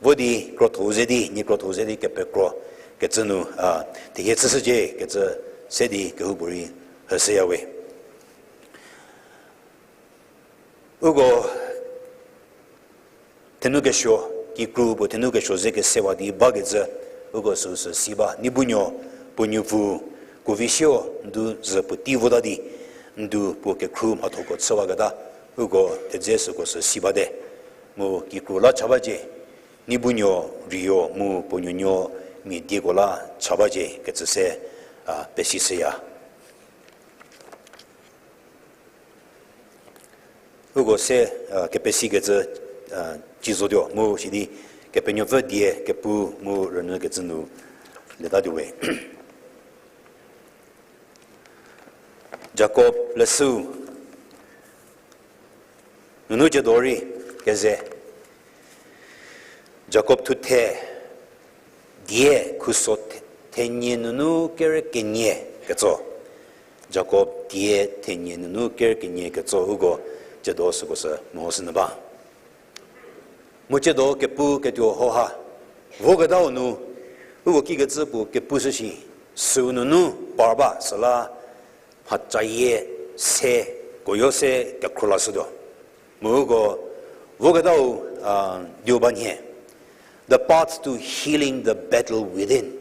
vo di krotho-u ze di, nie krotho-u ze di kepekro, kecü nu, a, thehie chüshücie kecü se di kehoupuorei hüshüyawe. Uko thenu kesuo, kikru puo thenu kesuo ze kesewa di bakecü, uko süsü si ba. Nibunuo puo nuopfü, kuvi sio ndu zü puotei vota di, ndu puo kekhru mhathoko chüwaketa, uko thedze süko sü si bate. Mu kikru la cha bacie, Nibunuo Riyo mu puo nuonuo mia dieko la cha bacie kecü se, a, pesishüya. Uko se, a, kepesikecü, a, ci zotuo mu sidi Kepenuopfü die kepu mu rünyükecü nu letatuowe. Jakob leshüu nunu ciedo rei keze. Jakob thuthe die khuso the-, thenie nunu ker kenie ketso. Jakob die thenie nunu ker kenie ketso uko ciedo süko sü mehoshünyü ba. Mu ciedo kepu ketuo hauha voketau nu, uko kikecü puo kepushü shi, süu nunu par ba süla mhacayie se, koyo se kekhro lashütuo. Mu uko voketau, a, diu ba nhie. The path to healing the battle within.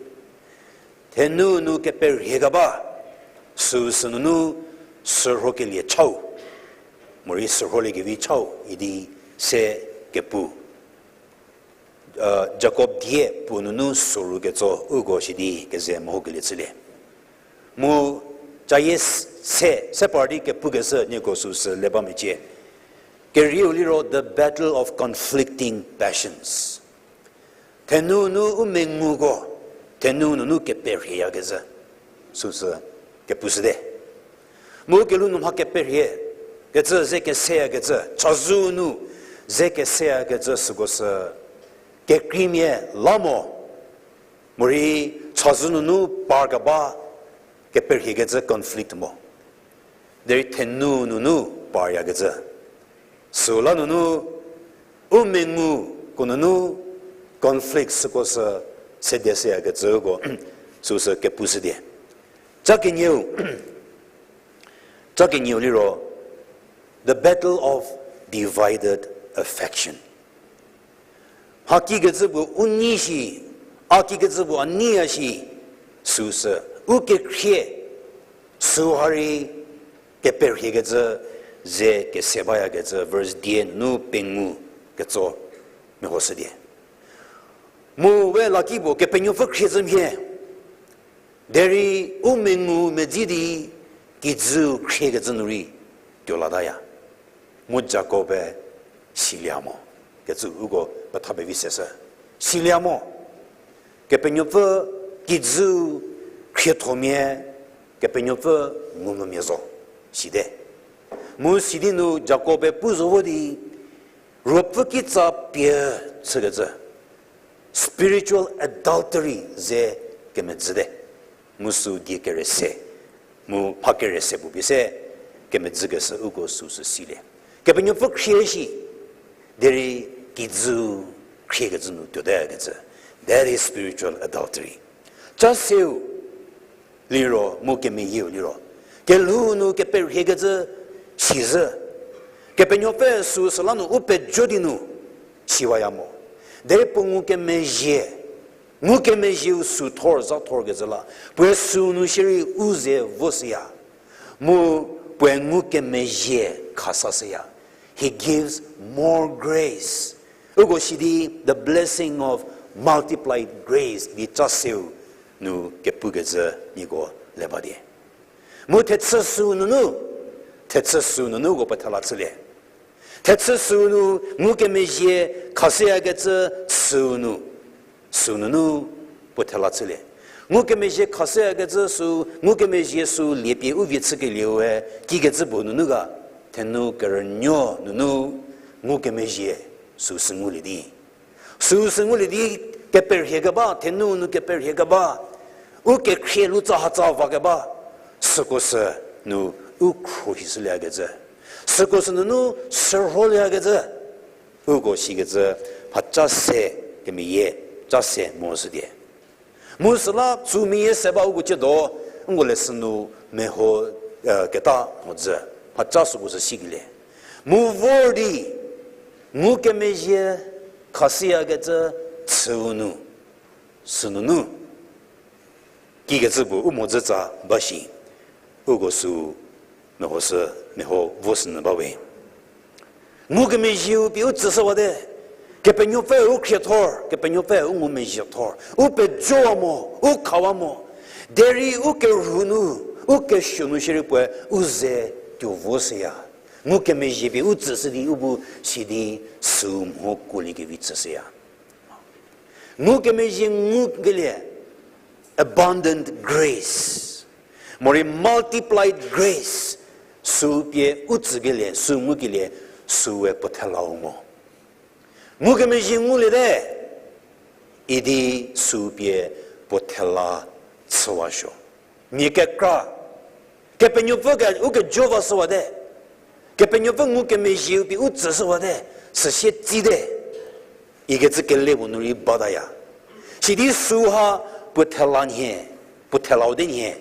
Thenu nu keperhie keba, süu sü nunu sürhokelie chau, morei sürholiekevi chau idi se kepu. A, Jakob die puo nunu soru ketso uko sidi keze mehokelie chülie. Mu cayie s-, se, se par di kepukeshü nieko süsü le ba mecie. Kerieu liro the battle of conflicting passions. Thenu nu u menguko, thenu nunu keperhieyakecü, süsü kepushüte. Mu kelhou nu mha keperhie kecü ze keseyakecü, chazou nu ze keseyakecü süko sü kekreimia la mo, morei chazou nunu par keba keperhiekecü conflict mo. Derei thenu nunu paryakecü. Süla nunu, u menguko nunu conflict süko sü sede seyakecüko süsü kepushüdi. Ca kenieu, ca kenieu liro, the battle of divided affection. Mha kikecü puo u nei shi, a kikecü puo a neiya shi, süsü, u kekhrie, süu ha rei keperhiekecü, ze kese bayakecü, verse die nunu pengou ketso mehoshüdi. Mu we lakipuo Kepenuopfü khrie zhü mhie. Derei u mengu medzi di kijüu khriekecü nu rei tuo lataya. Mu Jakob-e silie mo, kecü uko petha pevi seshü. Silie mo. Kepenuopfü kijüu khriethomia, Kepenuopfü ngumvümia zo. Site. Mu sidi nu Jakob-e pu zo vo di, ruopfü kitsa pie chükecü spiritual adultery ze kemedzüte. Mu süu die kerese, mu mha kerese puo pie se kemedzükeshü uko süsü silie. Kepenuopfü khrie shi, derei kijüu khriekecü nu tuote kecü. That is spiritual adultery. Ca seu liro, mu kemeyieu liro, kelhou nu keperhiekecü sizhü. Kepenuopfü süu süla nu u pejo di nu siwaya mo. Derei puo ngukemezhie, ngukemezhieu süu thor za thorkecü la, puoe süu nu shierei u ze voshüya. Mu puoe ngukemezhie khasashüya. He gives more grace. Uko sidi the blessing of multiplied grace idi ca seu nu kepukecü nieko le ba die. Mu thechü süu nunu, thechü süu nunu uko puo thela chülie. Thechü süu nu ngukemezhie khashüyakecü süu nu, süu nunu puo thela chülie. Ngukemezhie khashüyakecü süu, ngukemezhie süu liepie u vie chükelieu we, kikecü puo nunu ga, thenu kerünuo nunu ngukemezhie süu sü ngulie di. Süu sü ngulie di keperhie keba, thenu nu keperhie keba, u kekhrie lu tsa hatsa va keba, süko sü nu u khruohishülieyakecü. Süko sü nunu sürholieyakezhü. Uko sikecü mha ca se kemeyie, ca se mo südie. Mu süla sümia se ba uko ciedo, uko lesson nu meho, eh, keta mhodzü, mhaca süko sü sikelie. Mu vor di, ngukemezhie khashüyakecü chüu nu, sünunu, kikecü puo u mhodzütsa ba shi, uko sü meho sü, meho vo sünyü bawe. Ngukemezhieu pie u tsüshüwate, Kepenuopfü u khriethor, Kepenuopfü u ngumezhiethor, u pejowa mo, u khawa mo, derei u kerhu nu, u kesuo nu shierei puoe u ze tuo vo shüya. Ngukemezhie pie u tsüshü di u bu sidi sü mho kuoliekevi tsüshüya. Ngukemezhie ngukelie, abundant grace, morei multiplied grace, sü pie u tsükelie, sü ngukelie, süe puo thelau mo. Ngukemezhie nguliete, idi sü pie puo thela chüwasuo. Mia kekra, Kepenuopfü ke, u kejo vashüwate, Kepenuopfü ngukemezhieu pie u tsüshüwate, süsie tsite, ikecü kele puo nu rei bataya. Sidi süha puo thela nhie, puo thelau te nhie,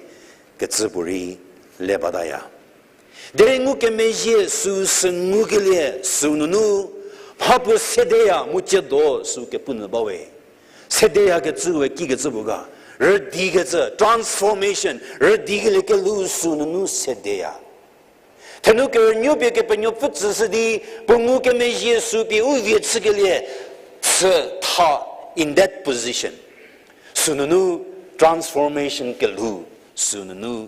kecü puo rei le bataya. Derei ngukemezhie sü sü ngukelie sünunu, mha puo sedeya mu ciedo sü kepu nyü bawe. Sedeyakecüe kikecü puo ga, rüdikecü, transformation, rüdikelie kelhou sünunu sedeya. Thenu kerünuo pie Kepenuopfü tsüshü di, puo ngukemezhie sü pie u vie chükelie, chü tha in that position. Sünunu transformation kelhou, sünunu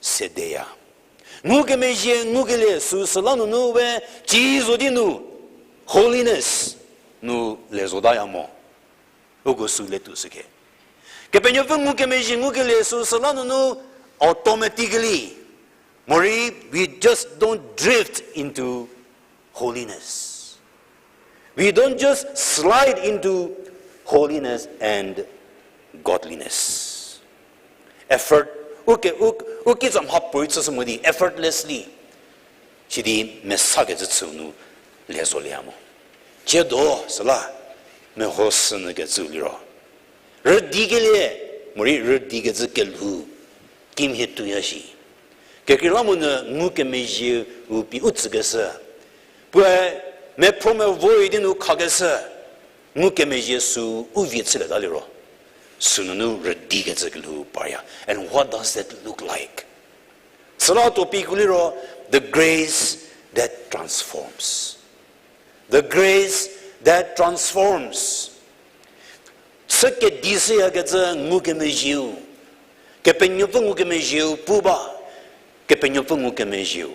sedeya. Ngukemezhie ngukelie sü süla nunu we, ci zo di nu, holiness nu le zotaya mo. Uko sü le tuo shükhe. Kepenuopfü ngukemezhie ngukelie sü süla nunu automatically, morei we just don't drift into holiness. We don't just slide into holiness and godliness. Effort, u ke, u, u kitsa mha puorei chüshü mo di, effortlessly. Sidi mesakecü chüu nu le zolie mo. Ciedo süla, meho sünyükecüu liro, rüdikelie, morei rüdikecü kelhou, kimhie tuoya shi. Kekreilamonyü ngukemezhieu pie u tsükeshü, puoe mephro mevo rei di nu khakeshü, ngukemezhie sü u vie chülieta liro, sünunu rüdikecü kelhou parya. And what does that look like? Süla topic-u liro, the grace that transforms. The grace that transforms. Chü kedishüyakecü ngukemezhieu. Kepenuopfü ngukemezhieu pu ba, Kepenuopfü ngukemezhieu.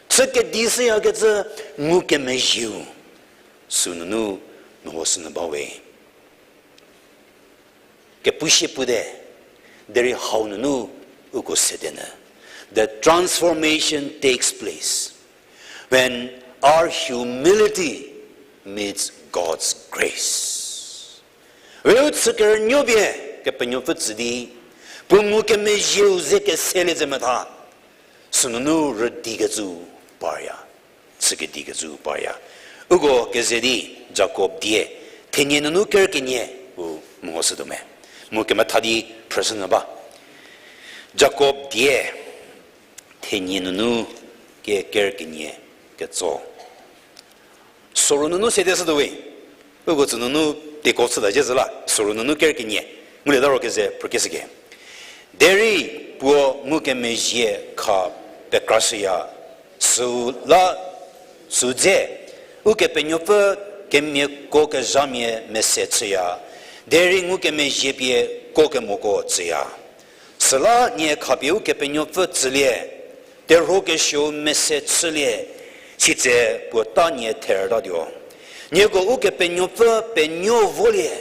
Chü kedishüyakecü ngukemezhieu. Sünunu meho sünyü bawe. Kepushie pute, derei hau nunu uko sede nyü. The transformation takes place when our humility meets God's grace. We u chü kerünuo pie Kepenuopfü tsü di, puo ngukemezhieu ze keselie ze metha, sünunu rüdikecü parya, chü kedikecü parya. Uko keze di Jakob die, thenie nunu ker kenie, u mehoshütuo me. Mu kemetha di phrüshünyü ba. Jakob die, thenie nunu ke ker kenie ketso. Soru nunu sede shütuo we. Uko tsü nunu tiko chüta zhie zhü la, soru nunu ker kenie. Ngulieta ro keze phrükeshüke. Derei puo ngukemezhie kha pekrashüya, süu la, süu dze, Ukepenuopfü kemiako kezhamia mese chüya, derei ngukemezhie pie ko kemoko tsüya. Süla nie khapie Ukepenuopfü tsülie, terhuo kesuou mese chülie, sitse puo ta nie therütatuo. Nieko Ukepenuopfü penuo volie,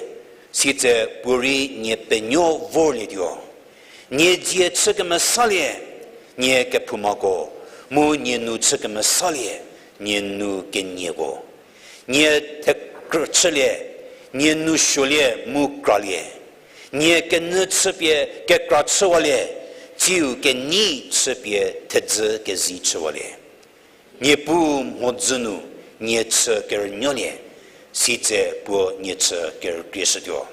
sitse puorei nie penuo vorlietuo. Nie dzie chü kemesalie, nie kephoumako, mu nie nu chü kemesalie, nie nu kenieko. Nie thekrü chülie, nie nu suolie mu kralie. Nie kenyü chüpie kekra chüwalie, tsiu kenei chüpie thedzü kezi chüwalie. Niepuu mhodzü nu nie chü kerünuolie, sitse puo nie chü kerükrieshütuo.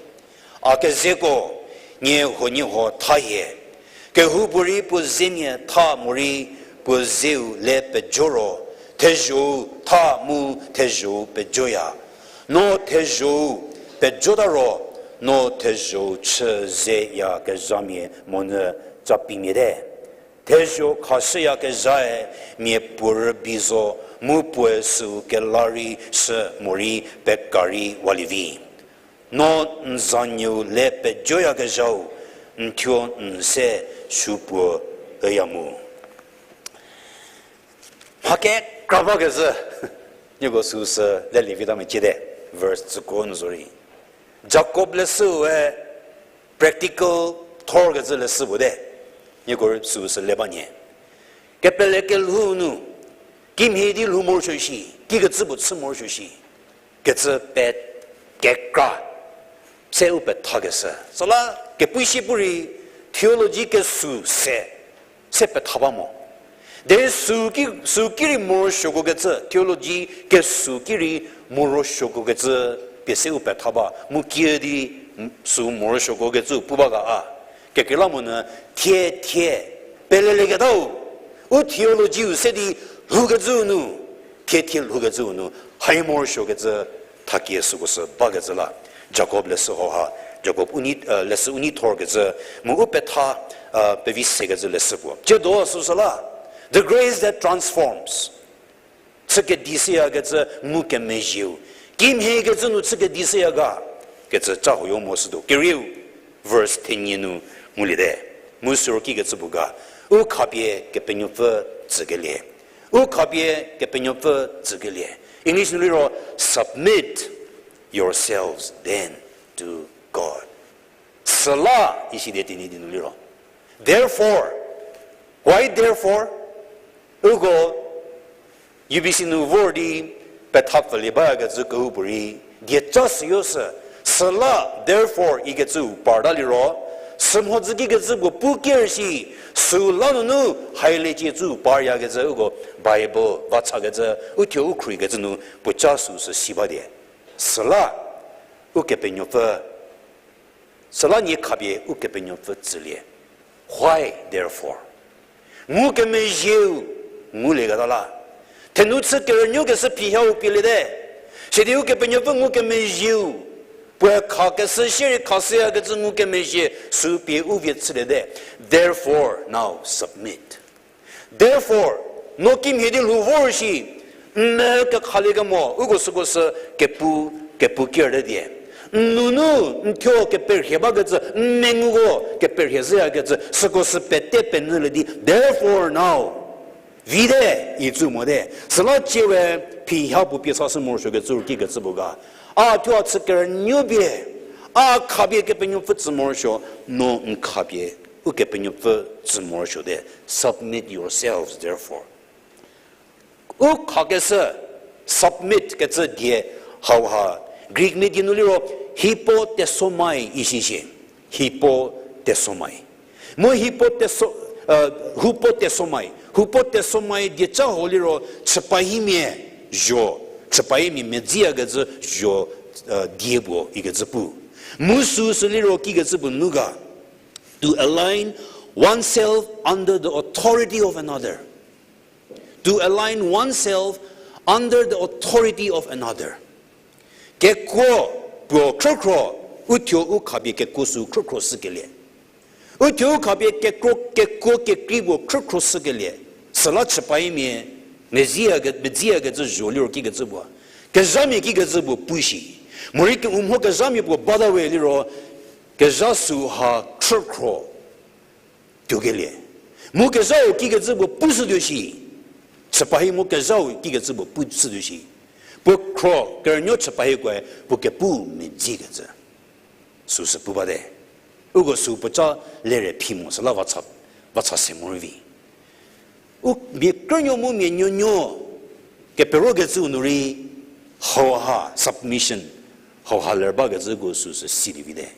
A kezeko, nie huoniehuo tha hie. Kehoupuorei puo zemia tha morei puo zeu le pejo ro, thezho-u tha mu thezho-u pejoya. No thezho-u pejota ro, no thezho-u chü zeyakezhamia monyü capimia te. Thezho khashüyakezhae mia puo rübei zo, mu puoe süu kela rei shü morei peka rei walie vi. No n zanuou le pejoyakezhau, n thuo n se supuo üya mu. Mha kekra bakezhü, nieko süu sü lelie vita mecie te, verse tsüko nu zorei. Jakob leshüue practical thorkecü leshü puo te, nieko süu sü le ba nyie. Kepele kelhou nu, kimhie di lhou morosuo shi, kikecü puo chü morosuo shi, kecü pe kekra se u pethakeshü. Süla kepushie pu rei theology kesü se, se petha ba mo. Derei süu ki, süu ki rei morosuoko kecü, theology kesü ki rei morosuoko kecü pie se u petha ba. Mu kiüdi süu morosuoko kecü pu ba ga a. Kekreilamonyü thie thie pelelieketau, u theology-u se di lhoukecüu nu, thie thie lhoukecüu nu, hai morosuokecü thakie süko sü bakecü la. Jakob leshü hauha, Jakob u nei, leshü u nei thorkecü, mu u petha, pevi sekecü leshü puo. Tsiedo süsü la, the grace that transforms. Chü kedi shüyakecü ngukemezhieu. Kimhiekecü nu chü kedi shüya ga, kecü ca huoyo mo sütuo. Kerieu, verse thenie nu ngulie te. Mu süro kikecü puo ga, u khapie Kepenuopfü tsükelie. U khapie Kepenuopfü tsükelie. English nu liro, submit yourselves then to God. Süla, isi die Tenyidie nu liro. Therefore, why therefore? Uko U B C nu vor di petha pfülie bayakecü kehoupuorei, dieca süyo sü, süla, therefore ikecüu parta liro, sümhodzü kikecü puo pu ker shi, süu la nunu, hailiecie cüu paryakecü uko Bible vachakecü, uthuo u khruohikecü nu puoca süu sü si ba die. Süla, Ukepenuopfü, süla nie khapie Ukepenuopfü tsülie. Why, therefore? Ngukemezhieu ngulieketa la. Thenu chü kerünuokeshü phi hau pieliete. Sidi Ukepenuopfü ngukemezhieu, puoe khakeshü shierei khashüyakecü ngukemezhie süu pie u vie chüliete. Therefore, now submit. Therefore, no kimhie di lhou vor shi, n me kekhaliekemo, uko süko sü kepu, kepu kerte die. N nunu, n thuo keperhie bakecü, n menguko keperhie zhüyakecü, süko sü pete penyülie di, therefore now, vite, icü mote. Süla tsie we, phi ha puo pie sashü morosuokecü ru kikecü puo ga. A thuo a chü kerünuo pie, a khapie Kepenuopfü tsü morosuo, no n khapie Ukepenuopfü tsü morosuote. Submit yourselves, therefore. U khakeshü, submit kecü die hauha, Greek mia die nu liro, hypotassomai isishie. Hypotassomai. Mu hypotasso-, hupotassomai. Hupotassomai dieca ho liro, chüpahimia zho, chüpahimia medziyakecü zho, die puo ikecü pu. Mu süu sü liro kikecü puo nu ga. To align oneself under the authority of another. To align oneself under the authority of another. Kekuo puo khrükhro, uthuo u khapie kekuo süu khrükhro shükelie. Uthuo u khapie kekuo, kekuo kekrei puo khrükhro shükelie. Süla chüpahimia, medziyake, medziyakecü zho liro kikecü puo. Kezhamia kikecü puo pu shi. Morei ke u mho kezhamia puo bata we liro, kezha süu ha khrükhro tuokelie. Mu kezhau kikecü puo pushütuo shi. Chüpahi mu kezhau kikecü puo pushütuo shi. Puo khro kerünuo chüpahikoe puo kepu medzikecü. Süu sü pu bate. Uko süu puoca lere phi mo süla vacha, vacha se morei vi. U mia krünuo mu mia nuonuo keperokecüu nu rei hauha submission, hauha ler bakecüko süu sü sidi vite.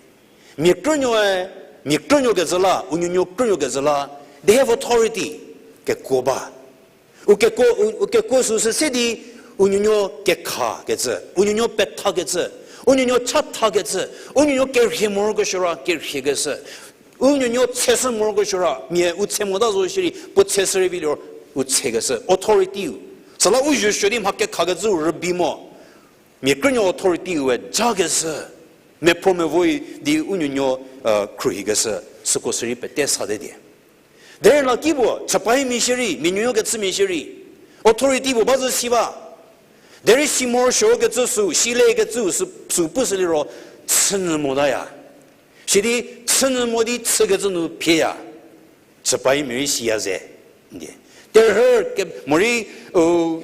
Mia krünuoe, mia krünuokecü la, u nuonuo krünuokecü la, they have authority, kekuo ba. U kekuo, u, u kekuo süu sü se di, u nuonuo kekhakecü, u nuonuo pethakecü, U nuonuo chathakecü, u nuonuo kerhie morokesuo ra kerhiekeshü, u nuonuo tsheshü morokesuo ra mia u tshe mota zo shierei puo tsheshü rei vi liro u tshekeshü, authority-u. Süla u zuosuo di mha kekhakecüu rübei mo. Mia krünuo authority-u we jakeshü, mephro mevo di u nuonuo khruohikeshü, süko sürei pete sate die. Derei lakipuo chüpaimia shierei, mia nuonuo kechümia shierei, authority puo ba zü si ba. Derei si morosuokecü sü, silekecü sü, sü pushü liro, chünyü motaya. Sidi chünyü mo di chükecü nu phieya. Chüpaimia rei siya ze. Ndie. Terhü ke, morei, u,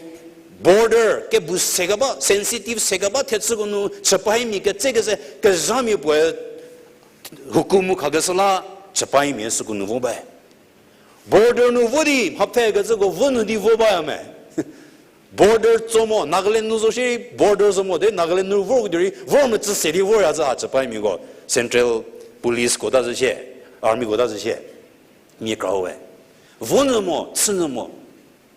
border kebu sekeba, sensitive sekeba thechüko nu chüpaimia ketsekeze kezhamia puoe hukumu khakeshü la chüpaimia süko nu vo ba. Border nu vo di mhapfhekecüko vo nu di vo baya me. Border tso mo, Nagaland nu zo shierei border zo mo, de Nagaland nu vor di rei vor metsü se di vorya zü ha chüpaimiako, Central Police ko ta zü shie, Army ko ta zü shie, mia krau we. Vo nyü mo, chünyü mo.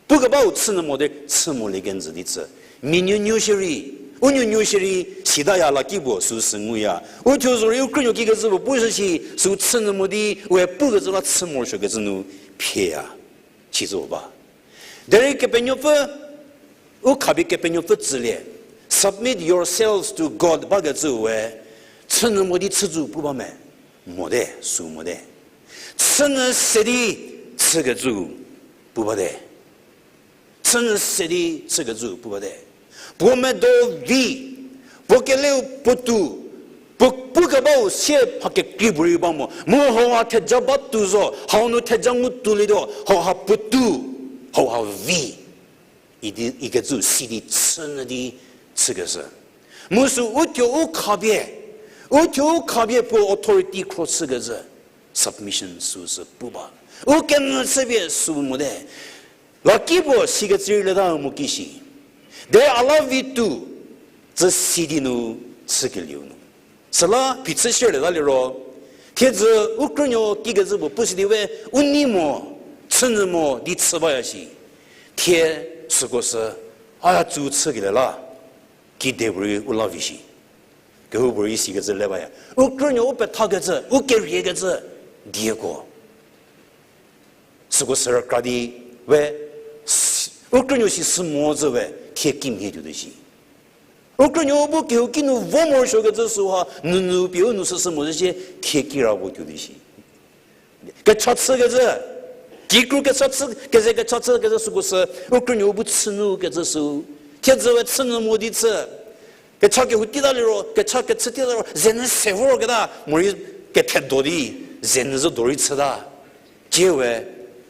Pukebau chünyü mo di chü molie kenjü di chü. Mia nuonuo shierei, u nuonuo shierei, sitaya lakipuo süu sü nguya. U thuo zorei u krünuo kikecü puo pushü shi, süu chünyü mo di we pukecü la chü morosuokecü nu phieya. Sizü ba. Derei Kepenuopfü, u khapie Kepenuopfü tsülie, submit yourselves to God bakecüu we, chünyü mo di chüzü pu ba me, mote, süu mote. Chünyü se di chükecü pu bate. Chünyü se di chükecü pu bate. Puo medo vi, puo keleu puotou, puo pukebau sie mha kekrei puorei ba mo. Mu hauha theja batuo zo, hau nu theja ngutuolietuo, hauha puotou, hauha vi. Idi, ikecü si di chünyü di chükeshü. Mu sü u thuo u khapie, u thuo u khapie puo authority khro chükecü. Submission süu sü pu ba. U kenyü chüpie süu mote. Lakipuo sikecü rei leta mo kishi. De a la vi tuo, tsü si di nu chükelieu nu. Süla phichü shierlieta liro, thiedzü u krünuo kikecü puo pushü di we, u nei mo, chünyü mo di chü baya shi. Thie süko sü, a ya tsü chükelie la, kide puorei u la vi shi. Kehoupuorei sikecü le baya. U krünuo u pethakecü, u keriekecü, dieko. Süko sü rükra di we, s-, u krünuo si sü mo zü we, thie kimhie tuo di shi. U krünuo u bu kehouki nu vo morosuokecü süha, nunu pie u nu süsü mo zü shie, thie kira vo tuo di shi. Kecha chükecü, kikru kecha chü, keze kecha chükecü süko sü, u krünuo u bu chünyü kecü sü, thiedzü we chünyü mo di chü, kecha kehou tita liro, kecha kechü tita liro, zenyü se vorketa, morei kethedo di, zenyü zü dorei chüta. Tsie we,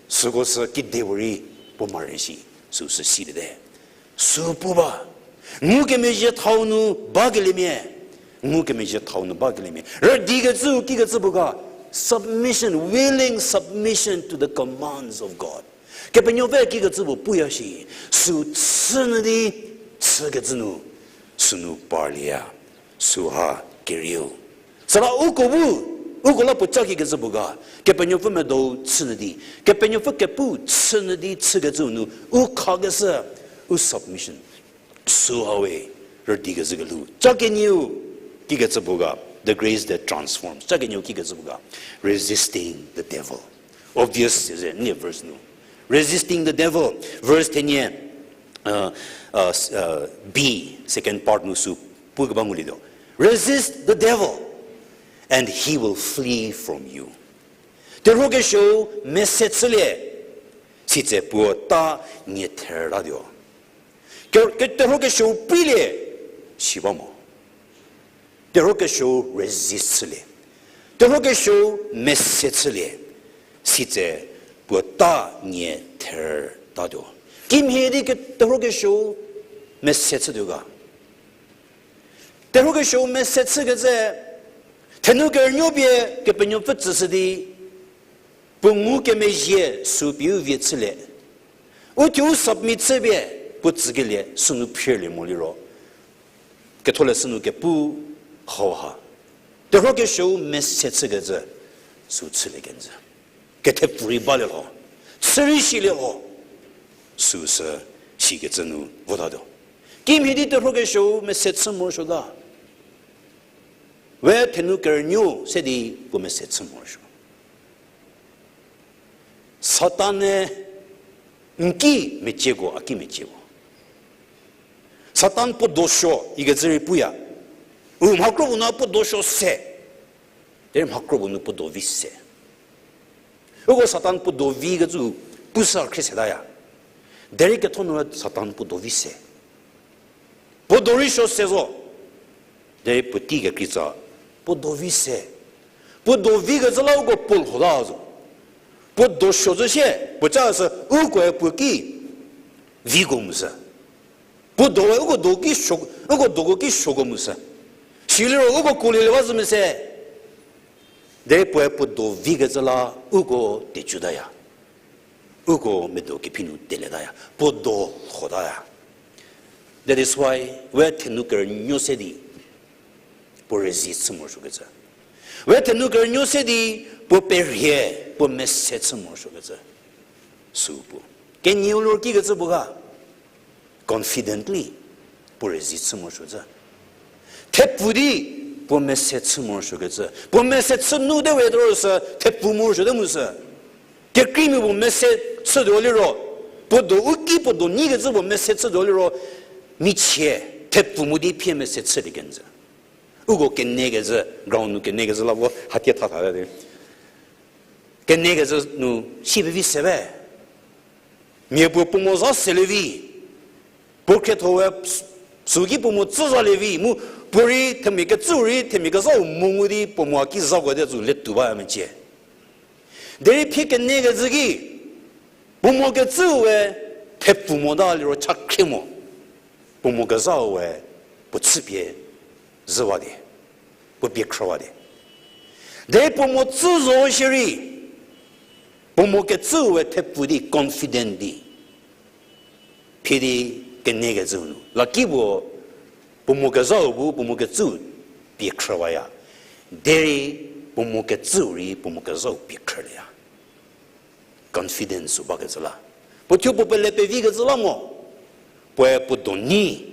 süko sü kide puorei puo mare shi, süu sü siliete. Sü pu ba, ngukemezhie thau nu bakeliemia, ngukemezhie thau nu bakeliemia. Rüdikecüu kikecü puo ga, submission, willing submission to the commands of God. Kepenuopfü kikecü puo puya shi, süu chünyü di chükecü nu, sünu parlieya, süha kerieu. Süla uko bu, uko la puo ca kikecü puo ga, Kepenuopfü medou chünyü di, Kepenuopfü kepu chünyü di chükecüu nu, u khakeshü, u submission. Süha we, rüdikecü kelhou. Ca kenieu, kikecü puo ga, the grace that transforms. Ca kenieu kikecü puo ga, resisting the devil. Obvious, is it? Nie verse nu. Resisting the devil. Verse thenie, uh, uh, s-, uh, B, second part nu sü pukeba ngulietuo. Resist the devil, and he will flee from you. Terhuokesuou mese chülie, sitse puo ta nie thertatuo. Ke, ke terhuokesuou preilie, si ba mo. Terhuokesuou resist chülie. Terhuokesuou mese chülie, sitse puo ta nie thertatuo. Kimhie di ke terhuokesuou mese chütuo ga. Terhuokesuou mese chükecü, thenu kerünuo pie Kepenuopfü tsüshü di, puo ngukemezhie sü pie u vie chülie. U thuo u submit chüpie puo tsükelie sünu phrelie moliro, Ketholeshü nu kepu hauha, terhuokesuou mese chükecü sü chülie kenjü. Kethepfurei balie lho, chü rei silie lho, süu sü sikecü nu votatuo. Kimhie di terhuokesuou mese chü morosuo ga. We thenu kerünuo se di puo mese chü morosuo. Satan-e n ki mecieko, a ki mecieko. Satan puo dosuo ikecü rei puya. U mha kro puo nu puo dosuo se. Derei mha kro puo nu puo do vi se. Uko Satan puo do vikecü pusa khrie setaya. Derei ketho nu Satan puo do vi se. Puo do rei suo se zo. Derei puotei kekreitsa puo do vi se. Puo do vikecü la uko puo lhota zo. Puo dosuo zo sie, puo ca sü ukoe puo ki viko mu sü. Puo doe uko do ki suo, uko doko ki suoko mu sü. Siliro uko kuolie le ba zhü mese. Derei puoe puo do vikecü la uko tecutaya. Uko medo kephi nu teletaya. Puo do lhotaya. That is why we thenu kerünuo se di puo rüzie chü morosuokecü. We thenu kerünuo se di puo perhie, puo mese chü morosuokecü. Sü pu. Kenieu liro kikecü puo ga. Confidently puo rüzie chü morosuokecü. Thepfu di puo mese chü morosuokecü. Puo mese chü nu te we toro sü thepfu morosuote mu sü. Kekreimia puo mese chütuo liro, puo do u ki puo do nyikecü puo mese chütuo liro, michie thepfu mo di phie mese chülie kenjü. Uko kenekecü, ground nu kenekecü la vo hatie thatha te. Kenekecü nu si pevi se be. Mia puo puo mo za selie vi. Puo khrietho we süki puo mo tsü zalie vi. Mu puo rei themia kecüu rei themia kezhau mo ngu di puo mo a ki zako te zo letuo ba mecie. Derei phie kenekecü ki, puo mo kecüu we thepfu mota liro cha khrie mo. Puo mo kezhau we puo chüpie zhüwa di, puo pie khrüwa di. Derei puo mo tsü zo shierei, puo mo kecüu we thepfu di confident di phie di kenekecüu nu. Laki puo, puo mo kezhau bu puo mo kecüu pie khrüwaya. Derei puo mo kecüu rei puo mo kezhau pie khrülieya. Confidence sü bakecü la. Puo thuo puo pele pevikecü la mo. Puoe puo do nyi.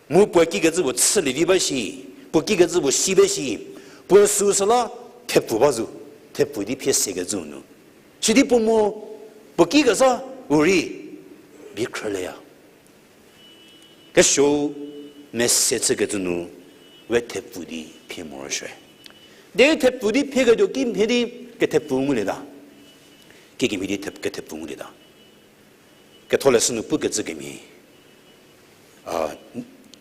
Mu puoe kikecü puo chülie vi ba shi. Puo kikecü puo si ba shi. Puo süsüla thepfu ba zo. Thepfu di phie sekecüu nu. Sidi puo mo, puo kikezhau rei bie khrülieya. Kesuou mese chükecü nu we thepfu di phie morosuoe. Derei thepfu di phieketuo kimhie di kethepfu ngulieta. Kikemhie di thep-, kethepfu ngulieta. Ketholeshü nu pukecü kemhie. A,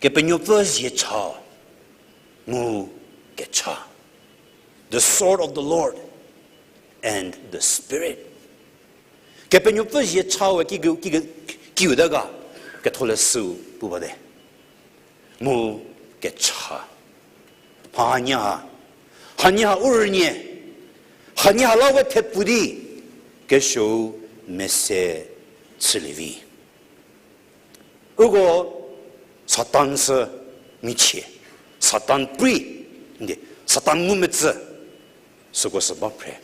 Kepenuopfü zie cha mu kecha. The sword of the Lord and the Spirit. Kepenuopfü zie cha we ki, ki, ki, kiu de ga, Ketholeshü pu bate. Mu kecha. Hanie ha. Hanie ha u rünie. Hanie ha la we thepfu di. Kesuou mese chülie vi. Uko Satan sü michie, Satan pri, ndi, Satan ngumetsü, süko sü ba phre.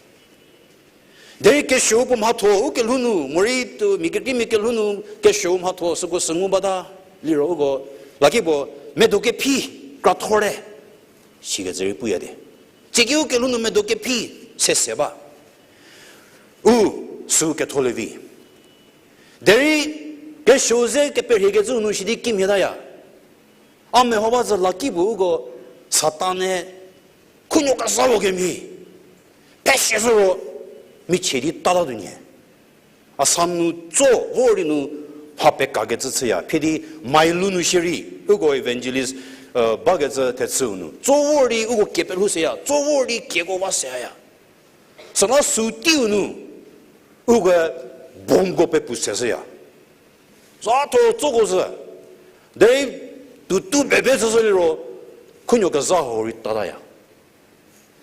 Derei kesuou puo mhatho u kelhou nu, morei tu mia kekreimia kelhou nu, kesuou mhatho süko sü ngu bata, liro uko, laki puo, medo kephi, krathorte, sikecü rei puya di. Tsieki u kelhou nu medo kephi, sese ba. U, sü ketholie vi. Derei kesuou ze keperhiekecüu nu sidi kimhietaya. A meho ba zü laki puo uko Satan-e khunuo kezha lo kemhie. Pesie zhü ro michie di tatatuo nyie. Assam nu tso vor di nu mha pekakecü chüya. Phie di Mailu nu shierei uko evangelist, bakecü thechüu nu tso vor di uko kie pelhou seya. Tso vor di kieko va seya. Süla sü teiu nu, uko bomb ko pepu seshüya. Za tho tsoko zhü. Derei tutu bebe chüshü liro, khunuo kezha hau rei tataya.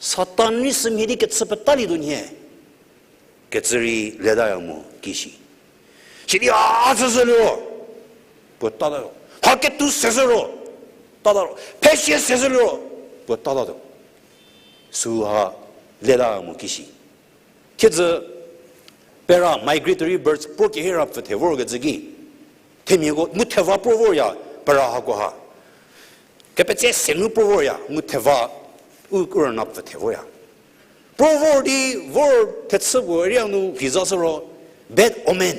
Satan rei sümhie di kechü petalietuo nhie. Kecü rei letaya mo kishi. Sidi a chüshü liro, puo tatatuo. Mha ketu seshü ro, tatatuo. Phesie seshü liro, puo tatatuo. Süha leta mo kishi. Thiedzü pera migratory birds puo kehira pfüthe vorkecü ki, themiako mu theva puo vorya pera hakoha. Kepetse se nu puo vorya mu theva U, u rüna pfü the voya. Pro vor di, vor thechü puo area nu phi za shü ro, bad omen.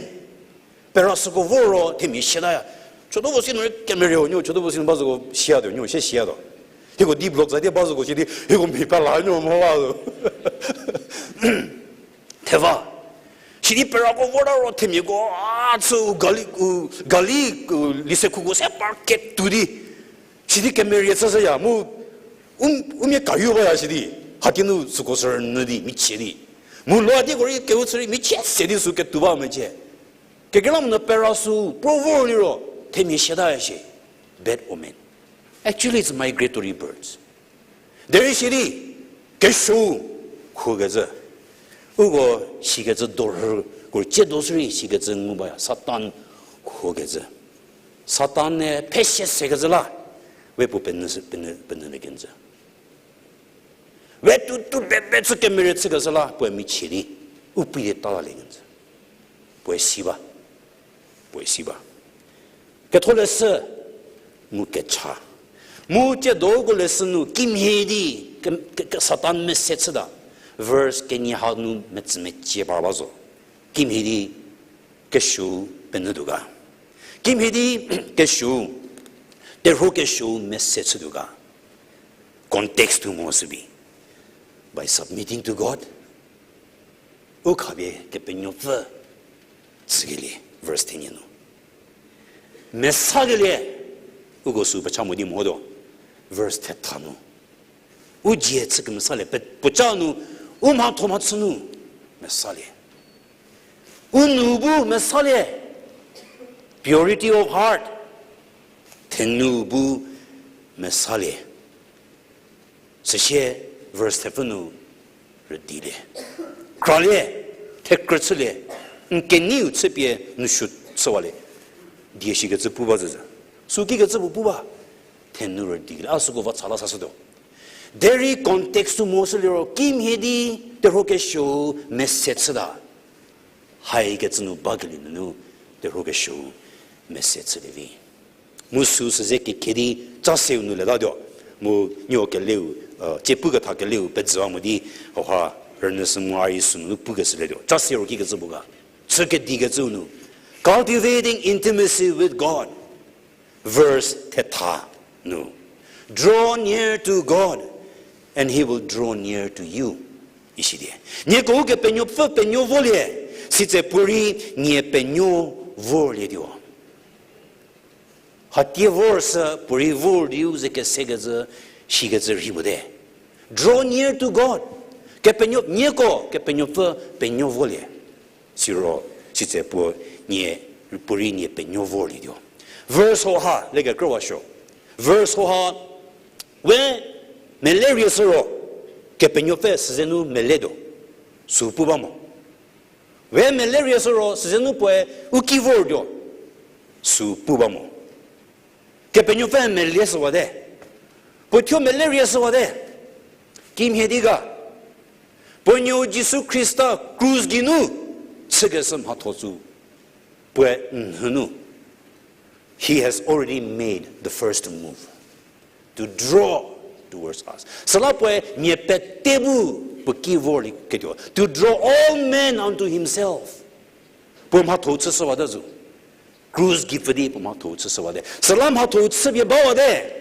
Pera süko vor ro themia siataya. Chotuo vo si nu kemerie ho nuo, chotuo vo si nu ba züko siatuo nuo, sie siatuo. Hieko D block za di ba züko si di, hieko mhi pela nuo mo ba zo. Theva. Sidi perako vorta ro themiako, a, chü u gali, u gali, u lise khuko se park ketuo di. Sidi kemerie chüshüya mu, u, u mia kayu baya sidi. Hati nu süko sü rünyü di, michie di. Mu lo a dieko rei keu chü rei michie se di sü ketuo ba mecie. Kekreilamonyü pera sü, pro vor liro, themia siataya shie. Bad omen. Actually, it's migratory birds. Derei sidi, kesuou, khukecü. Uko sikecü dorhü, ko tsiedo sürei sikecü ngu baya, Satan khukecü. Satan-e phesie sekecü la, we puo penyü, penyü, penyülie kenjü. We tutu pepe chü kemerie chükeshü la, puoe michie di, u pu di talalie kenjü. Puoe si ba. Puoe si ba. Ketholeshü mu kecha. Mu tsiedo uko leshü nu kimhie di ke, ke, ke Satan mese chüta. Verse kenie hanu metsü mecie par ba zo. Kimhie di kesuou penyütuo ga. Kimhie di kesuou, terhuo kesuou mese chütuo ga. Context-u mo sübi. By submitting to God. U khapie Kepenuopfü chükelie, verse thenie nu. Mesakelie, uko sü pecha mo di motuo, verse thetha nu. U dzie chü kemesalie, pe, puoca nu, u mhatho mhachü nu, mesalie. U nou bu mesalie, purity of heart, thenu bu mesalie. Süsie verse thepfü nu rüdilie. Kralie, thekrü chülie, n keneiu chüpie n suo chüwalie. Die shikecü pu ba züzü. Sü kikecü puo pu ba. Thenu rüdilie. A süko va cha la sashütuo. Derei context-u mo süliro kimhie di terhuo kesuou mese chüta. Haikecü nu bakelie nunu terhuo kesuou mese chülie vi. Mu sü süze kekhie di ca seu nu letatuo. Mu nieko keleu, tsie puketha keleu pezüwa mo di, hauha rünyüshü mu a rei sünunu pukeshülietuo. Ca seu ro kikecü puo ga. Chü kedikecüu nu. Cultivating intimacy with God. Verse thetha nu. Draw near to God, and he will draw near to you. Isidie. Nieko Ukepenuopfü penuo volie, sitse puorei nie penuo vorlietuo. Hatie vor sü puorei vor diu ze kesekecü, shikecü rhi mote. Draw near to God. Kepenuo, nieko Kepenuopfü penuo volie. Siro, sitse puo nie, puorei nie penuo vorlietuo. Verse hoha, lekekrüwasuo. Verse hoha, we mele rieshü ro, Kepenuopfü süzenu meletuo. Sü pu ba mo. We mele rieshü ro, süzenu puoe u ki vortuo. Sü pu ba mo. Kepenuopfü mele shüwate. Puo thuo mele rieshüwate. Kimhie di ga. Puo nuou Jisu Khrista krus geinu chükeshü mhatho sü. Puoe nhünu. He has already made the first move to draw towards us. Süla puoe mia pete bu puo ki vorlieketuo. To draw all men unto himself. Puo mhatho chüshüwate zo. Krus gei pfü di puo mhatho chüshüwate. Süla mhatho chüpie bawate.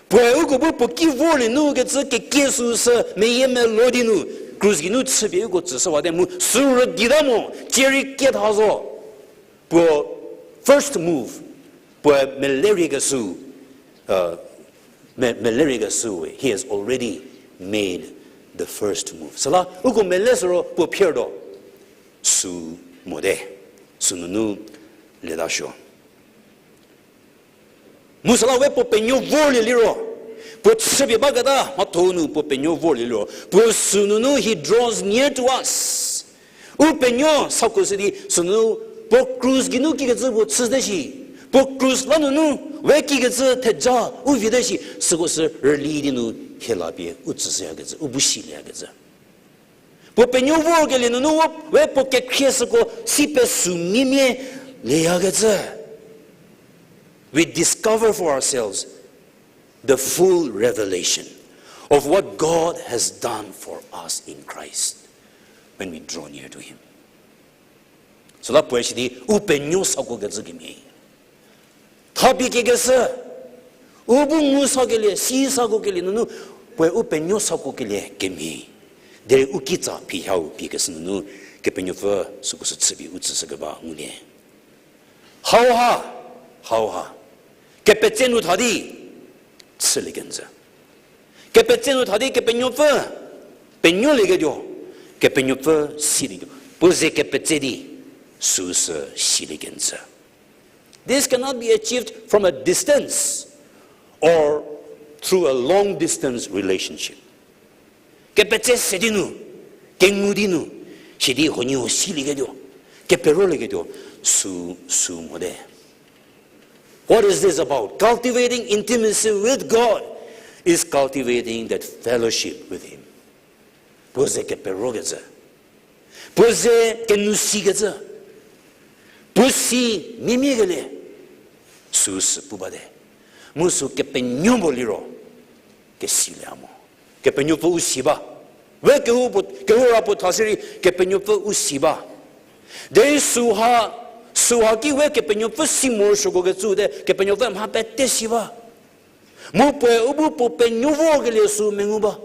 Puoe uko bu puo ki vorlie nu kecü kekie süu sü meyie melo di nu. Krus geinu chüpie uko tsüshüwate mu sü rüdita mo, tsie rei kietha zo. Puo first move, puoe mele riekeshü, uh, me-, mele riekeshü we, he has already made the first move. Süla, uko mele shü ro puo phirtuo, sü mote, sünunu letasuo. Mu süla we puo penuo vorlie liro, puo chüpie baketa mhatho nu puo penuo vorlie liro, puo sünunu he draws near to us. U penuo sako sidi sünu puo krus geinu kikecü puo chüte shi. Puo krus la nunu we kikecü theja u vite shi. Süko sü rüli di nu hie la pie u tsüshüyakecü, u bu shilieyakecü. Puo penuo vorkelie nunu we puo kekhrie süko si pesü mimie lieyakecü. We discover for ourselves the full revelation of what God has done for us in Christ when we draw near to Him. Süla puoe shi di u penuo sakuo kecü kemhie. Thapi kekeshü, u bu ngu sakelie, si sakuo kelie nunu, puoe u penuo sakuo kelie kemhie. Derei u kitsa phihau pie keshü nunu, Kepenuopfü süko sü chüpie u tsüshü keba ngulie. Hauha, hauha. Kepetse nu tha di, chülie kenjü. Kepetse nu tha di Kepenuopfü penuolieketuo, Kepenuopfü silieketuo. Puo ze kepetse di, süu sü silie kenjü. This cannot be achieved from a distance or through a long distance relationship. Kepetse se di nu, kengu di nu, sidi huoniehuo silieketuo, keperolieketuo, sü, sü mote. What is this about? Cultivating intimacy with God is cultivating that fellowship with Him. Puo ze keperokecü, puo ze kenou sikecü, puo si miemiekelie, süu sü pu bate. Mu sü kepenuo puo liro, kesilie mo. Kepenuopfü u si ba. We kehou puo, kehou ra puo tha sirei Kepenuopfü u si ba. Derei süha, süha ki we Kepenuopfü si morosuoko kecü te, Kepenuopfü mha pete si ba. Mu puoe u bu puo penuo vorkelie sü mengu ba.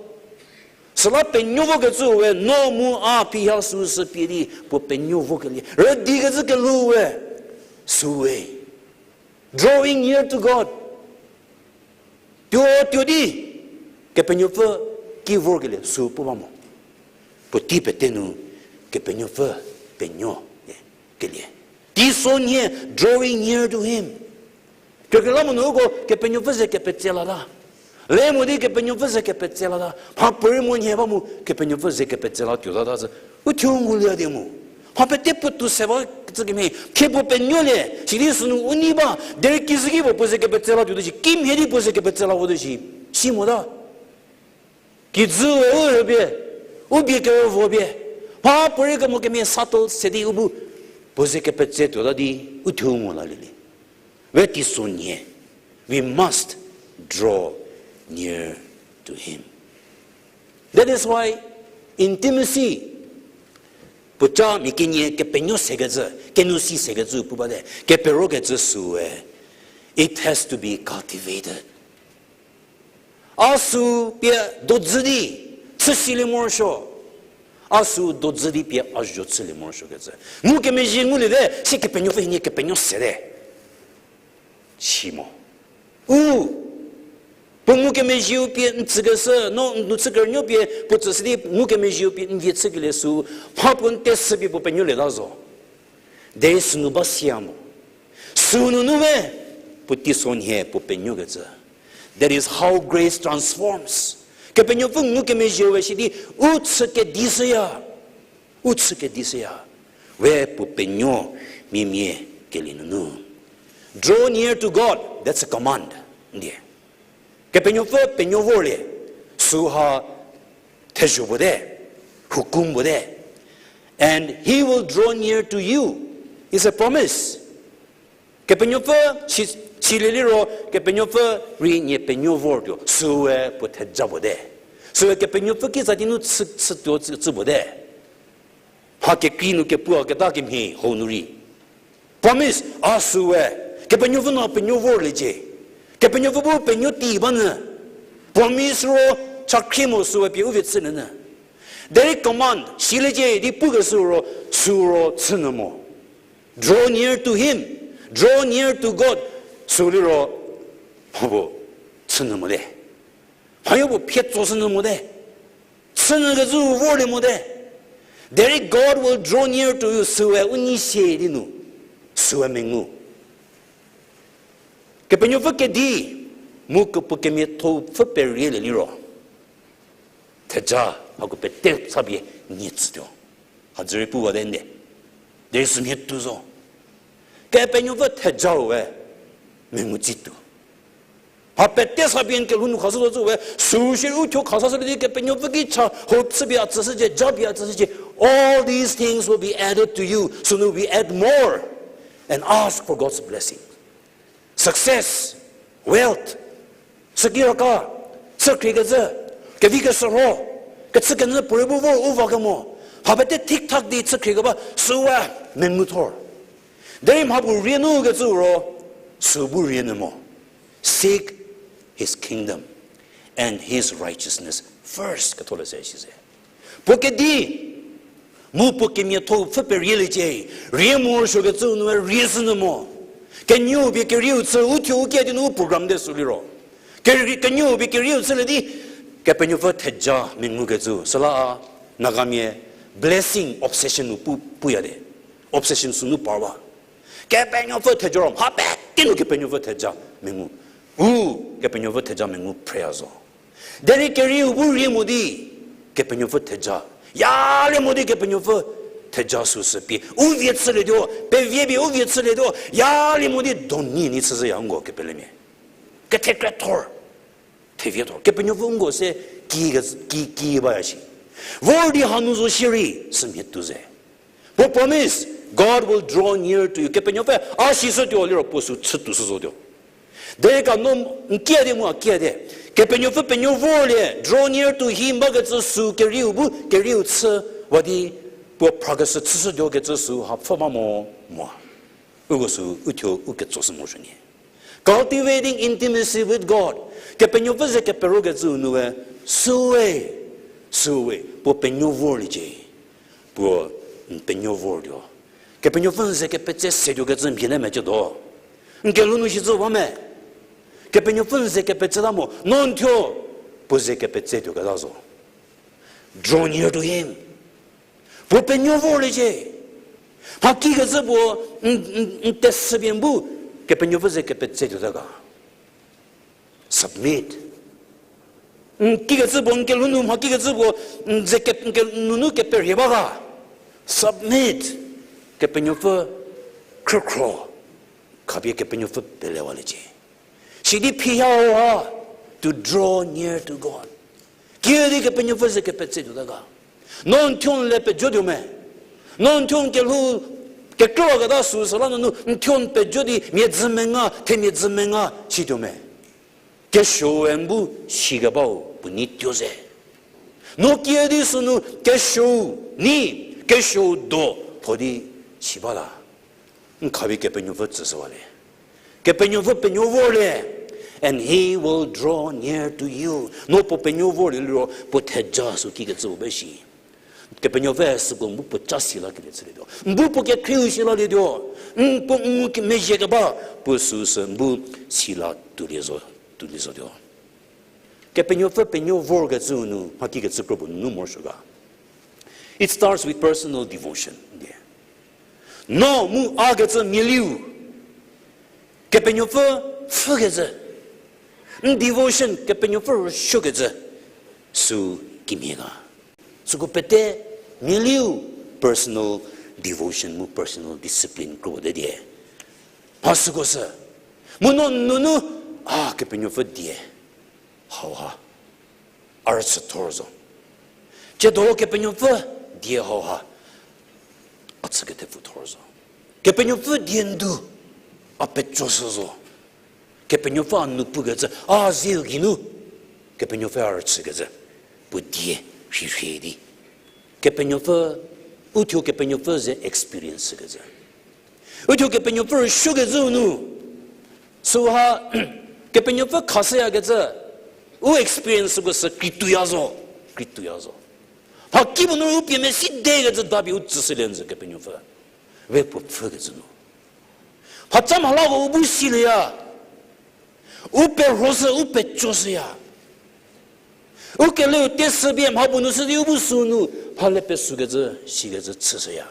Süla penuo vokecü we no mu a phiha süu sü pie di puo penuo vokelie rüdikecü kelhou we, süu we. Drawing near to God. Tuo tuo di, Kepenuopfü ki vorkelie sü pu ba mo. Puotei pete nu, Kepenuopfü penuo, e, kelie. Teisonhie, drawing near to Him. Kekreilamonyü uko Kepenuopfü ze kepetse lata. Le mo di Kepenuopfü ze kepetse lata. Mhapuorei mo nhie ba mu Kepenuopfü ze kepetse la tuotata zü. U thuo ngulie di mu. Mha pete puotou se ba kecü kemhie. Thie puo penuolie, sidi sünu u nei ba. Derei kizüki puo puo ze kepetse la tuote shi. Kimhie di puo ze kepetse la vote shi. Si mota. Kijü we u rübie, u bie kerüvo bie, mhapuorei kemo kemia subtle se di u bu, puo ze kepetse tuota di, u thuo ngu lalielie. We teisonhie, we must draw near to Him. That is why intimacy, puoca mia kenie kepenuo sekecü, kenou si sekecü pu bate, keperokecü süe, it has to be cultivated. A sü pie dodzü di chüsilie morosuo. A sü dodzü di pie a zho chülie morosuokecü. Ngukemezhie ngulie te, si Kepenuopfü hienie kepenuo sete. Si mo. U, puo ngukemezhieu pie n tsükeshü, no n nu chü kerünuo pie puo tsüshü di ngukemezhieu pie n vie chükelie sü, mha puo n tesü pie puo penuolieta zo. Derei sünu ba siya mo. Sünunu we, puo teisonhie puo penuokecü. That is how grace transforms. Kepenuopfü ngukemezhieu we shi di, u chü kedishüya. U chü kedishüya. We puo penuo miemie kelie nunu. Draw near to God, that's a command. Ndie. Kepenuopfü penuo vorlie, süha thezho puo te, hukum puo te. And He will draw near to you. It's a promise. Kepenuopfü si, silie liro, Kepenuopfü rei nie penuo vortuo, süe puo theja puo te. Süe Kepenuopfü kitsa di nu chü, chütuo chü, chü puo te. Mha kekrei nu kepuaketa kemhie hau nu rei. Promise, a süe, Kepenuopfü no penuo vorliecie. Kepenuopfü bu penuo ti ba nyü. Promise ro, chakhrie mo süe pie u vie chünyü nyü. Derei command, siliecie di pukeshü ro, sü ro chünyü mo. Draw near to Him, draw near to God. Sü liro, mha puo chünyü mote. Mhayo puo phietsoshünyü mote. Chünyü kezhü vorlie mote. Derei God will draw near to you, süe u nei sie di nu. Süe mengu. Kepenuopfü kedi, mu kepu kemiatho pfü perielie liro. Theja, hako pete sapie nie tsütuo. Hadzürei pu wate nde. Derei sümhie tuo zo. Kepenuopfü thejau we, mengu tsituo. Mha pete sapie n kelhou nu khashü zo zü we, sü shierei u thuo khashü shülie di Kepenuopfü ki cha, ho chüpie a tsüshücie, japie a tsüshücie. All these things will be added to you. Sünu we add more and ask for God's blessing. Success, wealth, süki raka, chü khriekecü, Kevi keshürho, kechükenyü puorei bu vor u va kemo. Mha pete thik thak di chükrie keba, süu we mengu thor. Derei mha puo rie nu kecü ro, süu bu rie nyü mo. Seek his kingdom and his righteousness first, ketholeshü si se. Puo kedi, mu puo kemiatho pfü perieliecie, rie morosuokecü nu rie shünyü mo. Kenieu pie kerieu chü, u thuo u kie di nu u program te sü liro. Keri-, kenieu pie kerieu chülie di, Kepenuopfü theja mengukecü, süla a, Nagamia, blessing obsession nu pu, puya de. Obsession sünu parwa. Kepenuopfü theja ro, mha pete nu Kepenuopfü theja mengu. U, Kepenuopfü theja mengu phreya zo. Derei kerieu bu rie mo di, Kepenuopfü theja. Yalie mo di Kepenuopfü theja süsü pie u vie chülietuo, pevie pie u vie chülietuo, yalie mo di doni ni chüzhüya nko kepelemia. Kethekre thor, thevie thor. Kepenuopfü nko se ki, ki, ki baya shi. Vor di hanu zo shierei, sümhie tuo ze. Puo promise, God will draw near to you. Kepenuopfü a sishütuo liro puo sü chü tuo shü zotuo. Derei ka no n kiade mu a kiade. Kepenuopfü penuo vorlie, draw near to him bakecü sü kerieu bu, kerieu chüwa di, puo phrakeshü chüshütuokecü sü hapfü ba mo, mo. Uko sü uthuo u ketsoshü morosuo nie. Cultivating intimacy with God. Kepenuopfü ze keperokecü nu we, süwe, süwe, puo penuo vorliecie. Puo n penuo vortuo. Kepenuopfü n ze kepetse setuokecü mhie le mecütuo. N kelhou nu shicü ba me. Kepenuopfü n ze kepetseta mo, no n thuo, puo ze kepetsetuoketa zo. Draw near to him. Puo penuo vorliecie. Mha kikecü puo n, n, n tesüpie n bu Kepenuopfü ze kepetsetuota ga. Submit. N kikecü puo n kelhou nu mha kikecü puo n ze ke, n ke, nunu keperhie ba ga. Submit. Kepenuopfü khrükhro. Khapie Kepenuopfü pelewaliecie. Sidi phi ha hau ha, to draw near to God. Kiüdi Kepenuopfü ze kepetsetuota ga. No n thuo n le pejotuo me. No n thuo n kelhou kekrüwaketa sü süla nunu n thuo n pejo di mia dzü menga, themia dzü menga situo me. Kesuoe n bu sikebau puo nei tuo ze. No kiüdi sünu kesuou nei, kesuou do tho di si bata. N khapie Kepenuopfü tsüshüwalie. Kepenuopfü penuo vorlie. And he will draw near to you. No puo penuo vorlie liro puo theja sü kikecü puo be shi. Kepenuopfü süko n bu puo ca si lakelie chülietuo. N bu puo kekhrieu si lalietuo. N puo n kemezhie keba puo süsü n bu si la tuolie zo, tuolie zotuo. Kepenuopfü penuo vorkecüu nu mha kikecü kropuo nunu morosuo ga. It starts with personal devotion. No mu a kecü mialiu Kepenuopfü pfhükecü, n devotion Kepenuopfü rüsuokecü, sü kimhie ga. Süko pete mialiu personal devotion mu personal discipline kropuo te die. Mha süko sü, mu no nunu a Kepenuopfü die hauha a rüchü thor zo. Tsiedo Kepenuopfü die hauha a chükethepfu thor zo. Kepenuopfü die ndu a pecoshü zo. Kepenuopfü a nu pukecü a ziu geinu Kepenuopfü a rüchükecü puo die rhirhie di Kepenuopfü, uthuo Kepenuopfü ze experience shükecü, uthuo Kepenuopfü rüsuokecüu nu, süha Kepenuopfü khashüyakecü u experience süko sü krituoya zo, krituoya zo. Mhakipuo nu u pie mesidekecü dapie u tsüshülie nzü Kepenuopfü we puo pfhükecü nu. Mhatsa mhalako u bu silieya, u perhoshü, u pecoshüya. U keleu tesüpie mhapuo nu shü di u bu sünu mhale pesükecü, sikecü chüshüya.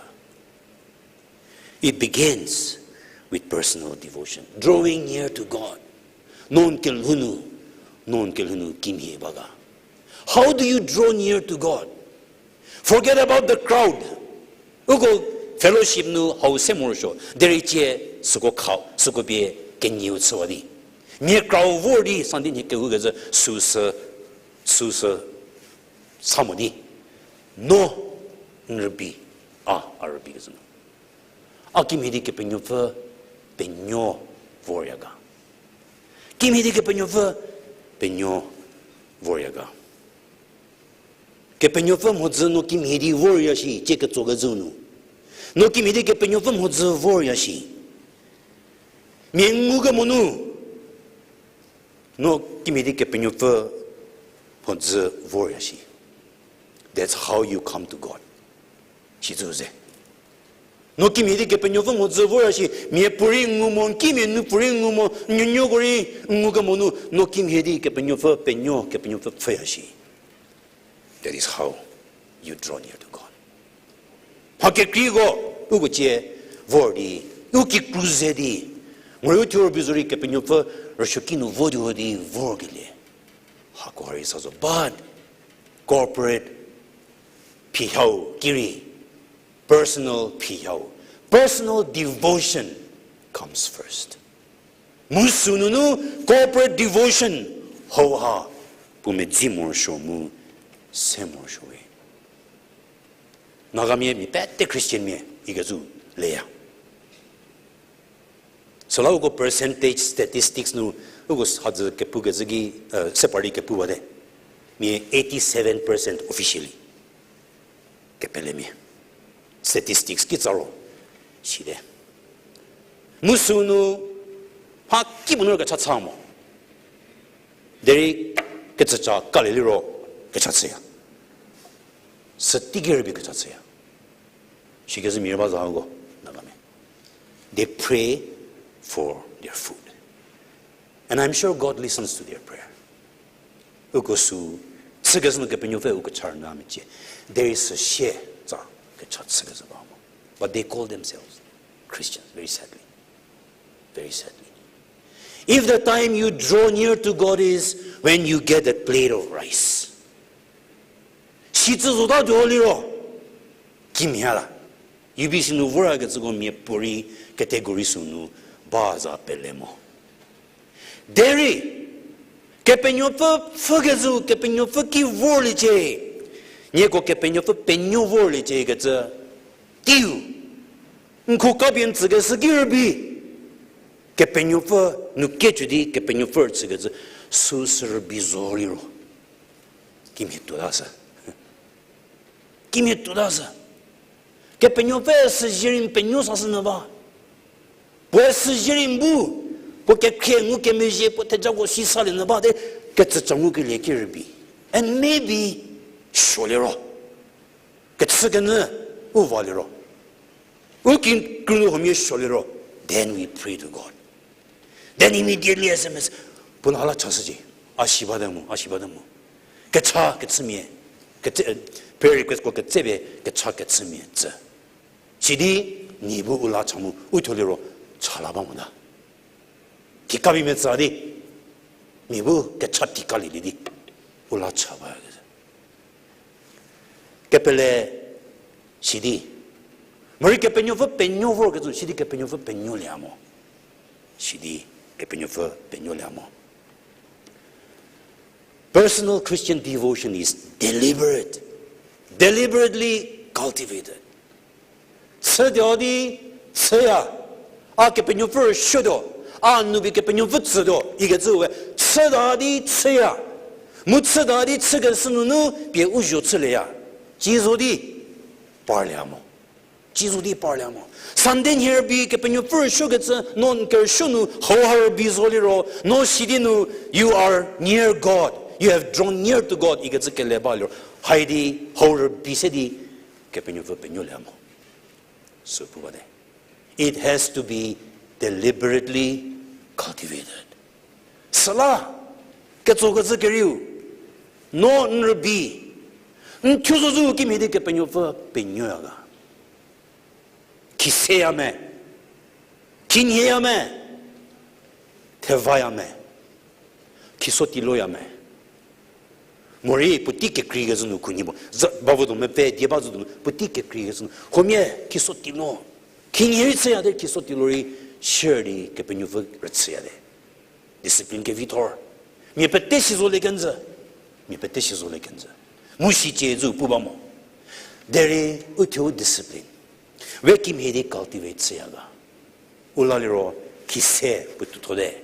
It begins with personal devotion, drawing near to God. No n kelhou nu, no n kelhou nu kimhie ba ga. How do you draw near to God? Forget about the crowd. Uko fellowship nu hau se morosuo, derei cie süko khau, süko pie kenieu chüwa di. Mia crowd vor di Sunday nhie kehoukecü süsü, süsü sa mo di. No n rübei, a, a rübeikecü nu. A kimhie di Kepenuopfü penuo vorya ga. Kimhie di Kepenuopfü penuo vorya ga. Kepenuopfü mhodzü no kimhie di vorya shi, cie ketsokecü nu. No kimhie di Kepenuopfü mhodzü vorya shi. Mia ngukemo nu. No kimhie di Kepenuopfü mhodzü vorya shi. That's how you come to God. Sicü ze. No kimhie di Kepenuopfü mhodzü vorya shi, mia puorei ngu mo, n kimia nu puorei ngu mo, nuonuoko rei ngukemo nu, no kimhie di Kepenuopfü penuo, Kepenuopfü pfhüya shi. That is how you draw near to God. Mha kekreiko, uko cie vor di, u kikru ze di, morei u thuo rübei zorei Kepenuopfü rüsuoki nu votuo di vorkelie. Hakoha rei sa zo, but corporate phiyau ki rei, personal phiyau, personal devotion comes first. Mu sünunu corporate devotion hauha puo medzi morosuo mu se morosuo we. Nagamia mia pete Christian mia ikecü leya. Süla uko percentage statistics nu, uko hadzü kepukecü ki, eh, se par di kepu bate. Mia eighty-seven percent officially kepelemia. Statistics ki tsa ro site. Mu sünu mha kipuo nu kecha cha mo. Derei kecüca kalie liro kecha chüya. Süteiki rübei kecha chüya. Shikezhü mia rei ba za uko, Nagamia. They pray for their food. And I'm sure God listens to their prayer. Uko sü, chükezhü nu Kepenuopfü u kecha rüna mecie. There is a share tsa kecha chükezhü ba mo. But they call themselves Christians, very sadly. Very sadly. If the time you draw near to God is when you get a plate of rice, sicü zotatuo liro, kimhie la, U B C nu vorkecüko mia puorei category sünu ba za pele mo. Derei, Kepenuopfü pfhükecü, Kepenuopfü ki vorliecie, nieko Kepenuopfü penuo vorliecie kecü, teiu, n kho kapie n tsükeshü ki rübei, Kepenuopfü nu kecü di Kepenuopfü rüchükecü, süsü rübei zo liro, kimhie tuota sü. Kimhie tuota sü. Kepenuopfü süzie rei n penuo sashü nyü ba. Puoe süzie rei n bu, puo kekhrie ngukemezhie puo thejako si salie nyü ba de, kecüca ngukelie ki rübei. And maybe, suo liro, kechükenyü u va liro, u kikru nu huomia suo liro, then we pray to God. Then immediately S M S, puo la la chashücie, a si bate mo, a si bate mo. Kecha kechümia, ketse-, prayer request ko ketsepie kecha kechümia tsü. Sidi, nie bu u la cha mu, u thuo liro, cha la ba mota. Kikabimia tsü di, mia bu kecha kikalilie di, u la cha ba. Kepele sidi, morei Kepenuopfü penuo vorkecü, sidi Kepenuopfü penuolie mo. Sidi Kepenuopfü penuolie mo. Personal Christian devotion is deliberate, deliberately cultivated. Chütuo di chüya, a Kepenuopfü rüsuotuo, a nupie Kepenuopfü tsütuo ikecü we, chüta di chüya, mu chüta di chükeshü nunu pie u zho chülieya, ci zo di parlie mo. Ci zo di parlie mo. Sunday nhie rübei Kepenuopfü rüsuokecü, no n kerüsuo nu hauha rübei zo liro, no sidi nu, you are near God, you have drawn near to God ikecü kele ba liro, haidi hau rübei se di Kepenuopfü penuolie mo. Sü pu bate. It has to be deliberately cultivated. Süla, ketsokecü kerieu, no n rübei, n thuo zo zü kimhie di Kepenuopfü penuoya ga. Khiseya me, khinhieya me, thevaya me, khiso tiloya me. Morei puotei kekreikecü nu khunhie mo. Za, bavo do mepfü die ba zü do, puotei kekreikecü nu. Huomia khiso tilo. Khinhie rei chüya de, khiso tilo rei share di Kepenuopfü rüchüya de. Discipline kevithor. Mia pete si zolie kenjü. Mia pete si zolie kenjü. Mu sicie zü pu ba mo. Derei u thuo discipline we kimhie di cultivate chüya ga. U la liro khise puotoutho te.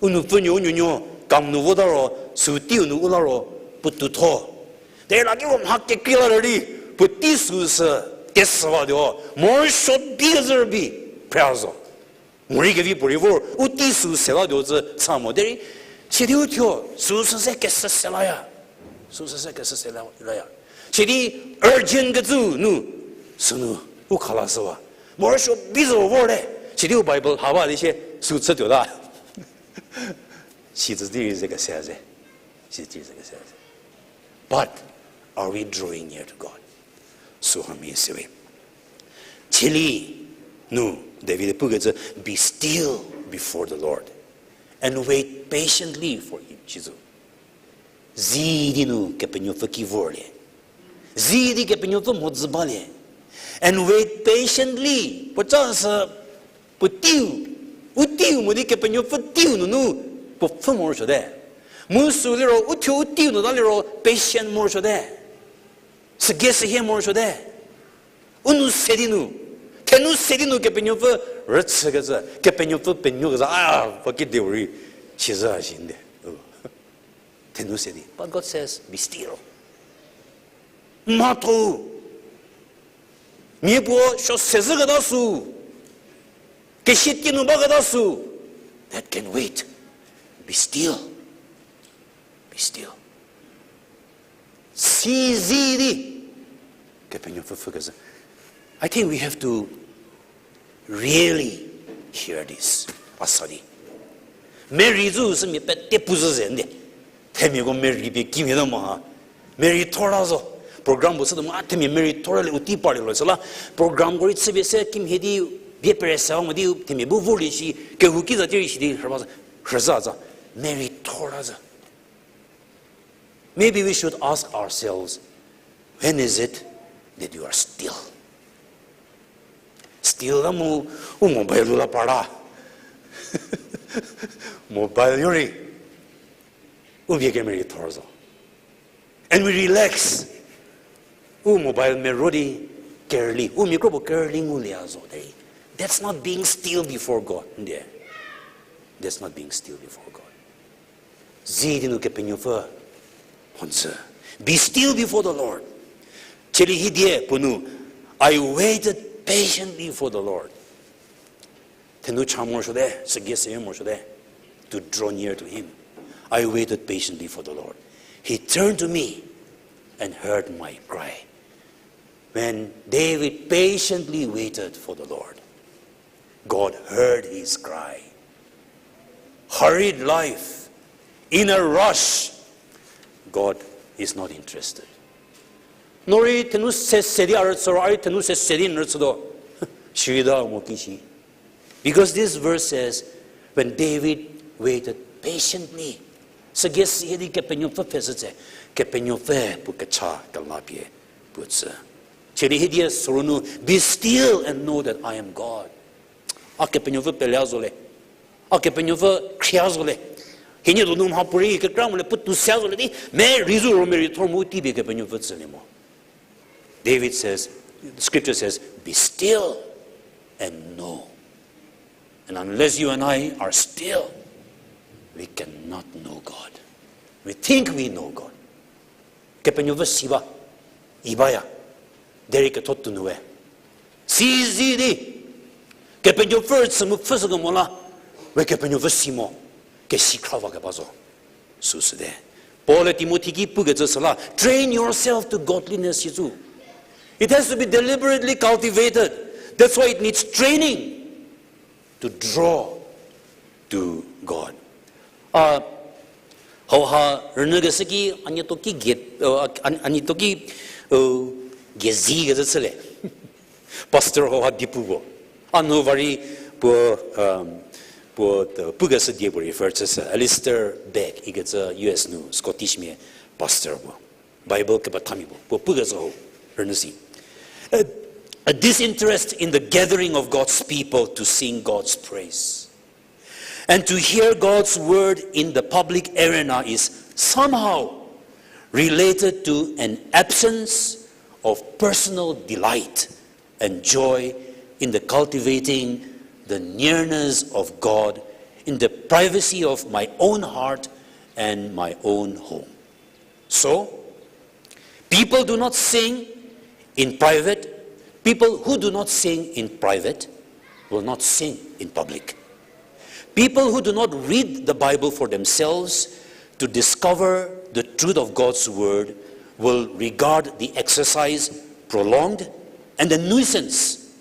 U nupfünuo u nuonuo kam nu vota ro, süu teiu nu u la ro puotoutho. Derei la kiko mha kekrei la rei, puotei süu sü, kesüwatuo, morosuo bi kezhü rübei, phre zo. Morei kevi puorei vor, u tei süu se latuo zü cha mo derei, sidi u thuo, süu sü se kesü se laya. Süu sü se kesü se la, laya. Sidi urgent kecü nu, sünu, u kha la shüwa. Morosuo bi zo vorte, sidi u Bible ha ba di sie, süu chütuo ta. Sitse di rei ze kese ze. Sitse di rei ze kese ze. But are we drawing near to God? Süu hamhie sewe. Cheli nu David pukecü, be still before the Lord and wait patiently for him. Sitse. Zi di nu Kepenuopfü ki vorlie. Zi di Kepenuopfü mhodzü balie. And wait patiently. Puoca sü puo teiu, u teiu mo di Kepenuopfü teiu nunu puo pfhü morosuote. Mu süu liro, u thuo u teiu nu ta liro patient morosuote. Sügei sehie morosuote. U nou se di nu, thenu se di nu Kepenuopfü rüchükecü, Kepenuopfü penuokecü, a, va kediu rei, sizü a si nde. Thenu se di. But God says, be still. Mhatho. Mia puo suo sezhüketa sü. Kesia tie nu baketa sü. That can wait. Be still. Be still. Sizi di Kepenuopfü pfhükecü. I think we have to really hear this. A sa di. Mary zü sümia pete pu zhü ze nde. Themiako Mary pie kimhie ta mo ha. Mary thor ta zo. Program puo chütuo mo, a themia Mary thor le u tei parlie lo süla. Programko rei chüpie se kimhie di, bie pere se mo di, themia bu vorlie shi, kehouki za tei rei shi di, rhüba za, rhüza za. Mary thor ta zo. Maybe we should ask ourselves, when is it that you are still? Still la mu, u mobile la parta. Mobile yo rei, u vie kemeri thor zo. And we relax. U mobile mero di kerli, u mia kro puo kerli ngulie zo derei. That's not being still before God. Nde. That's not being still before God. Zi di nu Kepenuopfü hon tsü. Be still before the Lord. Cheli hidie puo nu, I waited patiently for the Lord. Thenu cha morosuote, sügei se morosuote, to draw near to him. I waited patiently for the Lord. He turned to me and heard my cry. When David patiently waited for the Lord, God heard his cry. Hurried life, in a rush, God is not interested. No rei thenu se se di a rüchü ro, a rei thenu se se di n rüchütuo. Sirei ta mo ki shi. Because this verse says, when David waited patiently, sügei sehie di Kepenuopfü pfheshü tse, Kepenuopfü puo kecha kelapie puo tsü. Cheli hidie sürü nu, be still and know that I am God. A Kepenuopfü pelea zo le. A Kepenuopfü khria zo le. Hienie donu mha puorei kekra mo le puotou se zo le di, Mary zü ro Mary thor mu tei pie Kepenuopfü tsülie mo. David says, the scripture says, be still and know. And unless you and I are still, we cannot know God. We think we know God. Kepenuopfü si ba, i baya, derei ketho tuonu we. Sizi di, Kepenuopfü rüchü mu pfhüshükemo la, we Kepenuopfü si mo, kesi khra va keba zo. Süsüte. Paul-e Timothy ki pukecü süla, train yourself to godliness, sizu. It has to be deliberately cultivated. That's why it needs training to draw to God. A, hauha rünyükeshü ki a nieto ki ge, a, a, a nieto ki, uh, gezi kecü chüle. Pastor hauha dipu puo. A nu vari puo, um, puo, uh, pukeshü die puo refer chüshü. Alistair Begg ikecü U S nu Scottish mia pastor puo. Bible kepethamia puo. Puo pukeshü hau rünyü si. A, a disinterest in the gathering of God's people to sing God's praise and to hear God's word in the public arena is somehow related to an absence of personal delight and joy in the cultivating the nearness of God in the privacy of my own heart and my own home. So, People do not sing in private. People who do not sing in private will not sing in public. People who do not read the Bible for themselves to discover the truth of God's word will regard the exercise prolonged and a nuisance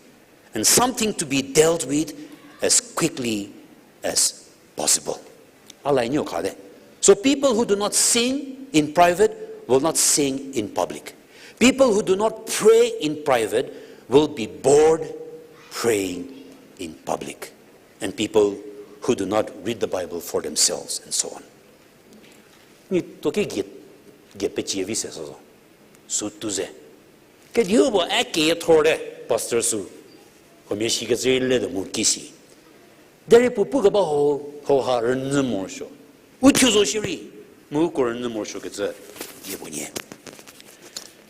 and something to be dealt with as quickly as possible. A la nyi khade. So people who do not sing in private will not sing in public. People who do not pray in private will be bored praying in public. And people who do not read the Bible for themselves and so on. Ni to ki gie, gie pecie vi se so zo. Sü tu ze. Kediu bo a kethor de, pastor sü. Huomia shi kecü rei le de mu ki si. Derei puo pukeba ho, ho ha rünyü morosuo. Uthuo zo shierei, mu ko rünyü morosuo kecü die puo nyie.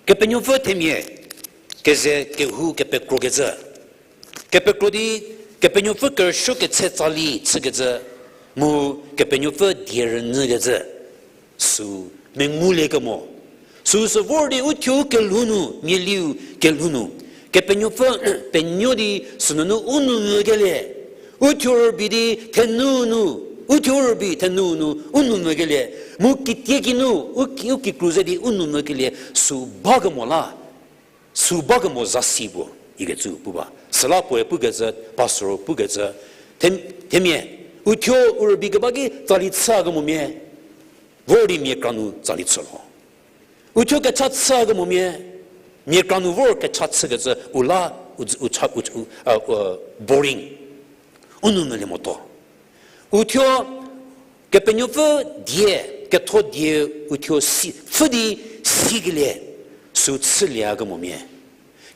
Kepenuopfü themia, keze kehou kepekro kecü. Kepekro di, Kepenuopfü kerüsuo ketse tsali chükecü, mu Kepenuopfü die rünyü kecü. Sü mengulie kemo. Süsü vor di uthuo kelhou nu, mialiu kelhou nu. Kepenuopfü penuo di sünunu u nou mvükelie. Uthuo rübei di thenu nu, uthuo rübei thenu nu u nou mvükelie. Mu kitiekinu, u ki, u kikru ze di u nou mvükelie. Sü bakemo la. Sü bakemo zasi puo, ikecü pu ba. Süla puoe pukecü, pastor pukecü, them-, themia, uthuo u rübei keba ki tsali chü kemomia, vor di mia kra nu tsali chü lho. Uthuo kecha chü kemomia, mia kra nu vor kecha chükecü u la, u, u cha, u, u, boring. U nou mvülie motuo. Uthuo Kepenuopfü die, ketho die uthuo si, pfhü di sikelie, sü chülie kemomia.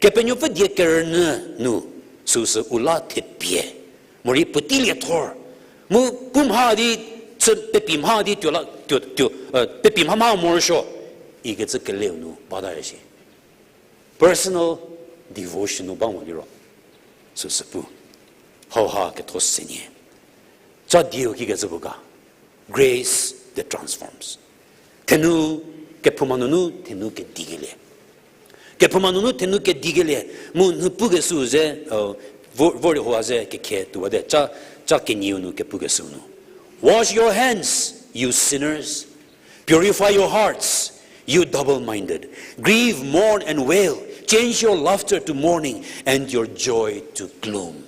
Kepenuopfü die kerünyü nu, süsü u la thepie. Morei puotei liethor. Mu pu mha di chü pepi mha di tuo la, tuo, tuo, eh, pepi mha mha morosuo. Ikecü keleu nu bata shi. Personal devotion nu ba mo liro. Süsü pu. Hauha ketho se nie. Cha dieu kikecü pu ga. Grace that transforms. Thenu kephouma nunu thenu kedikelie. Kephouma nunu thenu kedikelie. Mu nu pukeshü ze, uh, vo-, vor hauha ze kekhe tuowate. Cha, cha kenieu nu kepukeshü nu. Wash your hands, you sinners. Purify your hearts, you double-minded. Grieve, mourn, and wail. Change your laughter to mourning and your joy to gloom.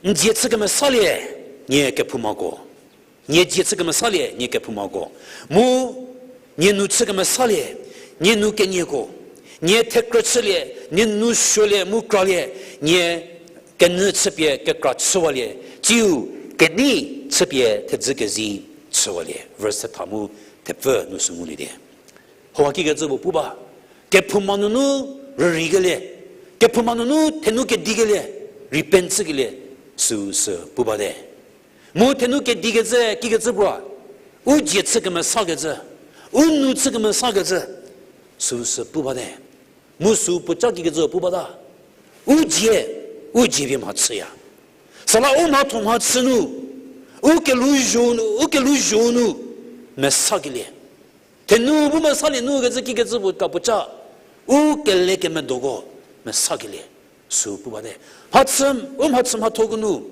N dzie chü kemesalie, nie kephoumako. Nie dzie chü kemesalie, nie kephoumako. Mu, nie nu chü kemesalie, nie nu kenieko. Nie thekrü chülie, nie nu suolie, mu kralie, nie kenyü chüpie kekra chüwalie, tsiu kenei chüpie thedzü kezi chüwalie. Verse thetha mu thepfü nu sü ngulie di. Hauha kikecü puo pu ba, kephouma nunu rürikelie, kephouma nunu thenu kedikelie, repent chükelie, süsü pu bate. Mu thenu kedikecü kikecü puo, u dzie chü kemesakecü, u nu chü kemesakecü, süsü pu bate. Mu sü puoca kikecü pu bata. U dzie, u dzie pie mhachüya. Süla u mhatho mhachü nu, u kelhou zho nu, u kelhou zho nu, mesakelie. Thenu bu mesalie nu kecü kikecü puo ka puoca, u kelekemedoko, mesakelie. Sü pu bate. Mhachü, u mhachü mhathoko nu,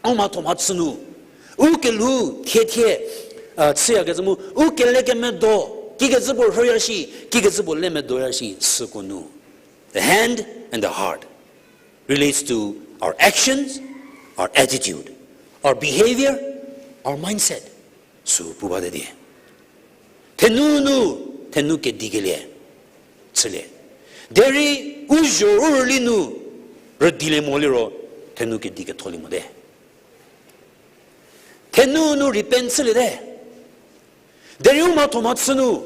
u mhatho mhachü nu, u kelhou thie thie, a, chüyakecü mu, u kelekemedo, kikecü puo rhüya shi, kikecü puo le medoya shi, süko nu. The hand and the heart relates to our actions, our attitude, our behavior, our mindset. Sü pu bate di. Thenu nu, thenu kedikelie, chülie. Derei u zho u rüli nu, rüdilie mo liro, thenu kedi ketholie mote. Thenu nu repent chüliete. Derei u mhatho mhachü nu,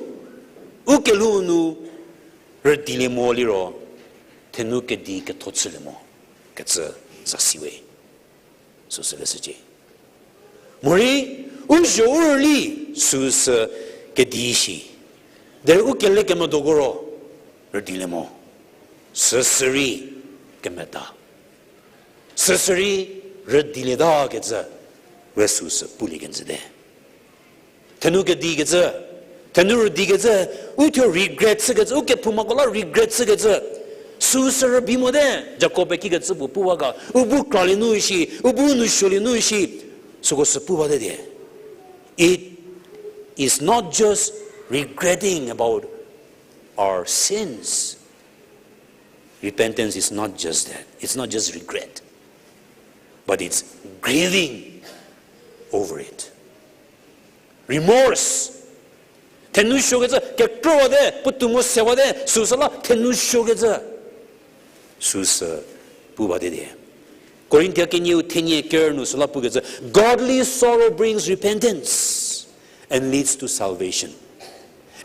u kelhou nu, rüdilie mo liro, thenu kedi ketho chülie mo, kecü zasi we. Süsü leshücie. Morei, u zho u rüli süsü kedi shi. Derei u kelekemedoko ro, rüdilie mo. Süsü rei kemeta. Süsü rei rüdilietakecü, we süsü pulie kenjüte. Thenu kedikecü, Thenu rüdikecü, uthuo regret chükecü, u kephoumako la regret chükecü. Süsü rübei mote, Jakob-e kikecü puo puwa ga, u bu kralie nu shi, u bu nousuolie nu shi, süko sü pu bate die. It is not just regretting about our sins. Repentance is not just that. It's not just regret, but it's grieving over it. Remorse. Thenu suokecü, kekrüwate, puotou mo sewate, süsü la thenu suokecü. Süsü pu bate die. Korinthia kenieu thenie ker nu süla pukecü, Godly sorrow brings repentance and leads to salvation,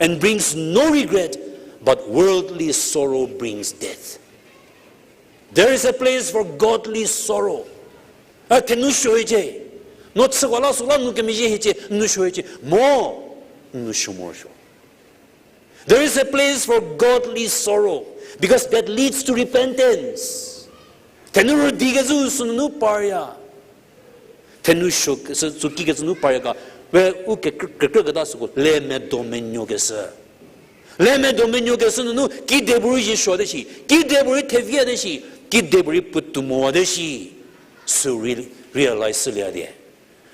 and brings no regret, but worldly sorrow brings death. There is a place for godly sorrow. A thenu suo hiecie. No chüko la süla nu kemezhie hiecie, nu suo hiecie. Mo, nu suo morosuo. There is a place for godly sorrow, because that leads to repentance. Thenu rüdikecü sünunu parya. Thenu suo kecü, tsukikecü nu parya ga, we u kekrü-, kekrüketa süko le medo menuokeshü. Le medo menuokeshü nunu, kidepuorei ziesuote shi, kidepuorei theviate shi, kidepuorei puotou mowate shi, sü re-, realize shülie die.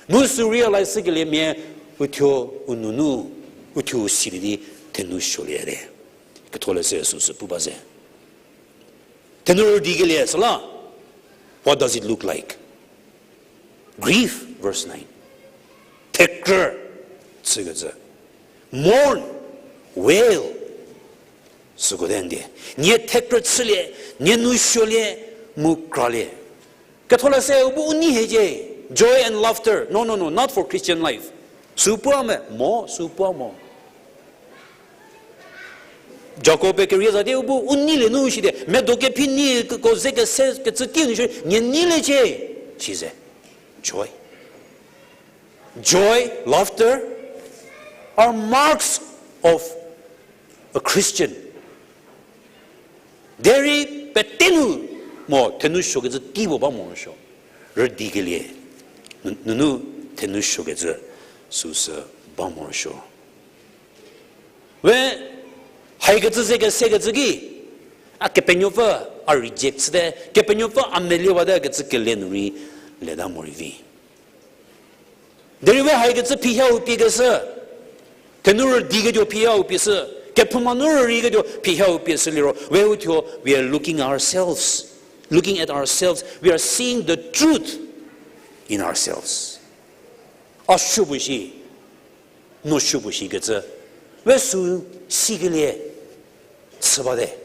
Mu sü realize shükelie mia, uthuo u nunu, uthuo u silie di thenu suolie te. Ketholeshü süsü pu ba ze. Thenu rüdikelie süla, what does it look like? Grief, verse nine. Thekrü, chükecü. Mourn, wail. Süko te ndie. Nie thekrü chülie, nie nu suolie, mu kralie. Ketholeshü u bu u nei hiecie. Joy and laughter. No, no, no, not for Christian life. Sü puo me, mo, sü puo mo. Jakob-e kerie za di u bu u neilie nu shite, medo kephi neiko ze kese kecü tei nu shi, nie neiliecie. Size. Joy. Joy, laughter are marks of a Christian. Derei pete nu mo thenu suokecü tei puo ba morosuo. Rüdikelie nu-, nunu thenu suokecü süsü ba morosuo. We, haikecü ze kesekecü ki, a Kepenuopfü a reject chüte, Kepenuopfü a meliewate kecü kele nu rei leta morei vi. Derei we haikecü phiha u piekeshü, thenu rüdiketuo phiha u pieshü, kephouma nu rüdiketuo phiha u pieshü liro, we uthuo, we are looking ourselves, looking at ourselves, we are seeing the truth in ourselves. A supuo shi, no supuo shikecü, we sü sikelie chü bate,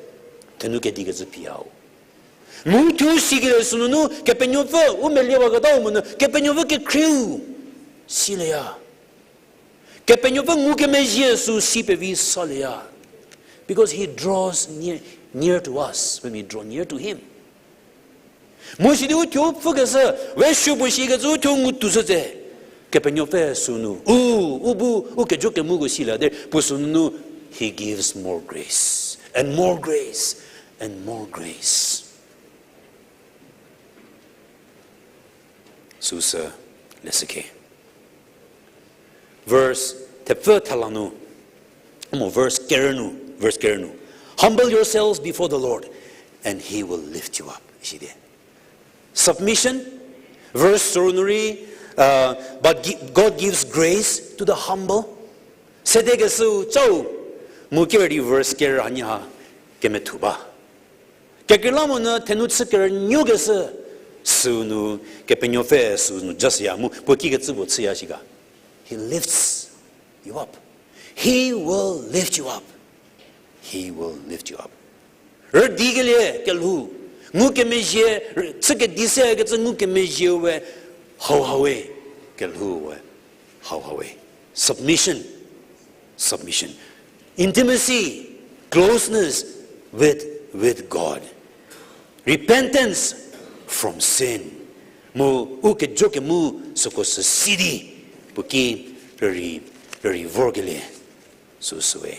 thenu kedikecü phiha u. Mu thuo sikelie sünunu, Kepenuopfü u meliewaketau monyü, Kepenuopfü kekhrieu silieya. Kepenuopfü ngukemezhie sü si pevi salieya. Because he draws near, near to us when we draw near to him. Mu sidi uthuo pfükeshü, we supuo shikecü uthuo ngutushü tse. Kepenuopfü sünu, u, u bu, u kejo kemuko silie derei, puo sünunu, he gives more grace, and more grace, and more grace. Süsü leshüke. Verse thepfü thala nu, mo verse ker nu, verse ker nu. Humble yourselves before the Lord, and he will lift you up. Isidi. Submission, verse soru nu rei, uh, but gi-, God gives grace to the humble. Sedekeshüu chau, mu ker di verse ker hanie ha kemethu ba. Kekreilamonyü thenu chü kerünuokeshü, sünu, Kepenuopfü sünu just ya mu, puo kikecü puo chüya shi ga. He lifts you up. He will lift you up. He will lift you up. Rüdikelie kelhou, ngukemezhie, rü-, chü kedi sekecü ngukemezhie we, hauha we, kelhou we, hauha we. Submission. Submission. Intimacy, closeness with, with God. Repentance from sin. Mu u kejo kemu süko sü si di, puo ki rüri, rüri vorkelie. Süsüwe.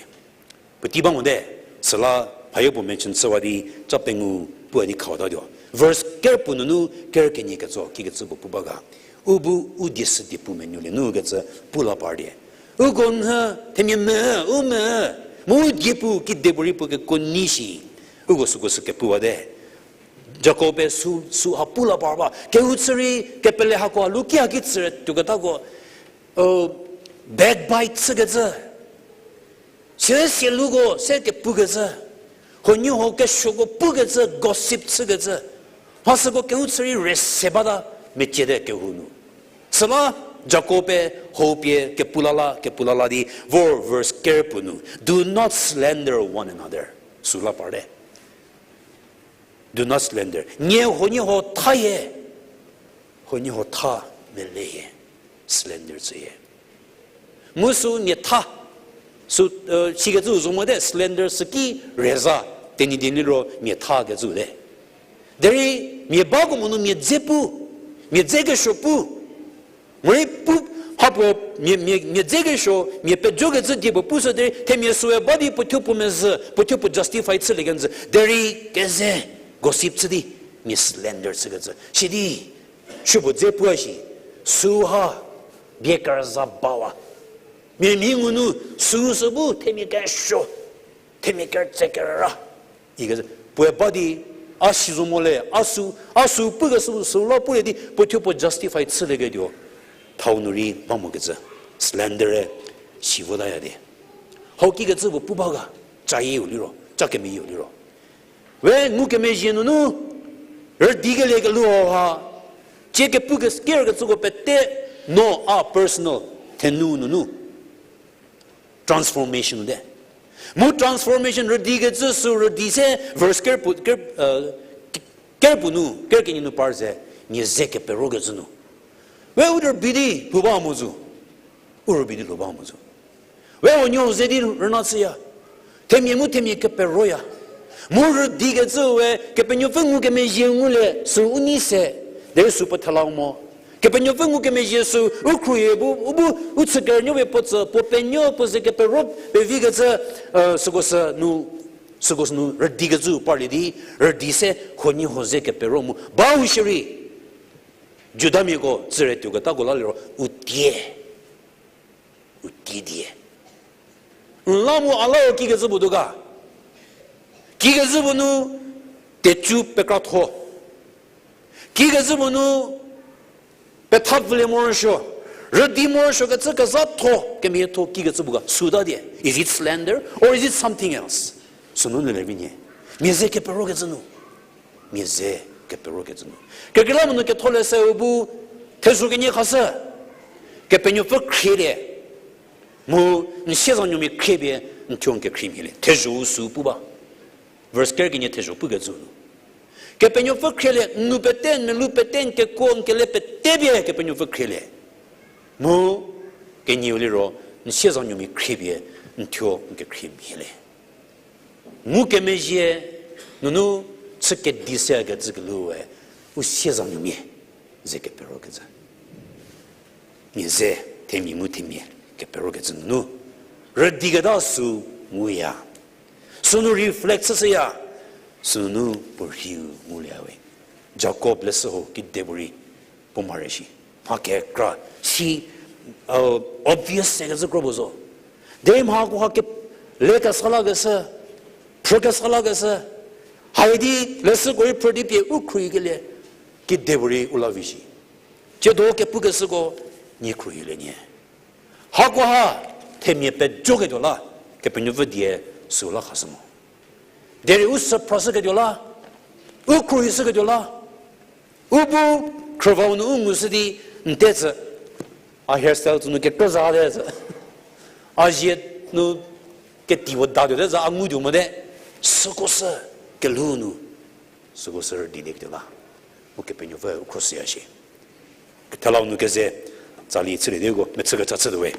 Puotei ba mote, süla phayo puo mention chüwa di, cha pengou puo di khawatatuo. Verse ker puo nunu ker kenie ketso, kikecü puo pu ba ga. U bu u die sü die pu menuolie nu kecü pu la par die. Uko nhü, themia me, u me, mu die pu, kidepuorei puo keko nyi shi. Uko süko sü kepuwate. Jakob-e sü, sü ha pu la par ba. Kehou chü rei, kepele hako, lu ki haki chüre, tuoketako, backbite chükecü. Se, se luko, se kepukecü. Huoniehuo kesuoko pukecü, gossip chükecü. Mha süko kehou chü rei rese bata, meciete kehou nu. Süla Jakob-e hou pie kepu la la, kepu la la di, vor verse ker puo nu. Do not slander one another. Sü la parte. Do not slander. Nie huoniehuo thayie. Huoniehuo tha meleyie. Slander chüyie. Mu sü mia tha. Sü, sikecü zo mote slander süki reza. Tenyidie liro mia tha kecü te. Derei mia bako mo nu mia dze pu. Mia dze kesuo pu. Morei pu, hapuo mia, mia, mia dze kesuo, mia pejokecü die puo pushü derei, themia süe ba di puo thuo puo mezhü, puo thuo puo justify chülie kenjü. Derei keze, gossip chü di, mia slander chükecü. Sidi, supuo dze puo shi, süha, bie kerüza bawa. Mia mi ngunu, sü sü bu, themia kesuo, themia kerütse kerüra. Ikecü, puoe ba di, a si zo mo le, a sü, a sü pukeshü sü la pulie di, puo thuo puo justify chülieketuo. Thau nu rei ba mokecü, slander-e, si votaya di. Hau kikecü puo pu ba ga, cayieu liro, ca kemeyieu liro. We ngukemezhie nunu, rüdikelie kelhou ha, cie kepu kes-, kerkecüko pete, no a personal, thenu nunu. Transformation te. Mu transformation rüdikecü sü rüdi se verse ker puo, ker, kerpuo nu, ker kenie nu par ze, mia ze keperokecü nu. We u rübei di lhou ba mo zo. U rübei di lhou ba mo zo. We huoniehuo ze di rüna chüya. Themia mu themia keperoya. Mu rüdikecü we Kepenuopfü ngukemezhie ngulie sü u nei se. Derei sü puo thelau mo. Kepenuopfü ngukemezhie sü u khruohie bu, u bu, u chü kerünuo pie puo tsü, puo penuo puo ze kepero pevikecü, süko sü nu, süko sü nu rüdikecü parlie di, rüdi se huoniehuo ze kepero mu. Ba u shierei, Judamiako tsüre tuoketako la liro, u tie. U tie die. N la mu a la ro kikecü puo tuo ga. Kikecü puo nu, tecu pekratho. Kikecü puo nu, petha pfülie morosuo. Rüdi morosuo kecü kezhatho, kemetho kikecü puo ga. Süta die. Is it slander or is it something else? Sünu nu le vi nie. Mia ze keperokecü nu. Mia ze keperokecü nu. Kekreilamonyü ketholeshüu bu thezho kenie khashü. Kepenuopfü khrielie. Mu n siezanuomia khriepie n thuo n kekhrie mhielie. Thezho-u sü pu ba. Verse ker kenie thezho pukecü nu. Kepenuopfü khrielie, n nou pete, n melou pete, n kekuo, n kele pete pie Kepenuopfü khrielie. Mu kenieu liro, n siezanuomia khriepie n thuo n kekhrie mhielie. Ngukemezhie nunu chü kedi sekecü kelhou we, u siezanuomia ze keperokecü. Mia ze themia mu themia keperokecü nunu. Rüdiketa sü nguya. Sünu reflect chüshüya. Sünu puo rhiu ngulie we. Jakob leshü ho kidepuorei puo mare shi. Mha kekra si, obvious sekecü kro puo zo. Derei mha koha ke, le kesa lakeshü, phrü kesa lakeshü, haidi leshüko rei phrü di pie u khruohikelie, kidepuorei u la vi shi. Tsiedo kepukeshüko nie khruohilie nie. Hakoha themia pejoketuo la, Kepenuopfü die süu la khashü mo. Derei u sü phrashüketuo la, u khruohishüketuo la, u bu khrüvau nu u ngushü di n tetsü, a hairstyle tsü nu kekrü za te tsü, a zie nu ketipuo datuo te tsü a ngutuo mote, süko sü kelhou nu, süko sü rüdilieketuo la, Ukepenuopfü u khro süya shie. Kethelau nu keze, tsali chülie dieko mechü kecha chütuo we.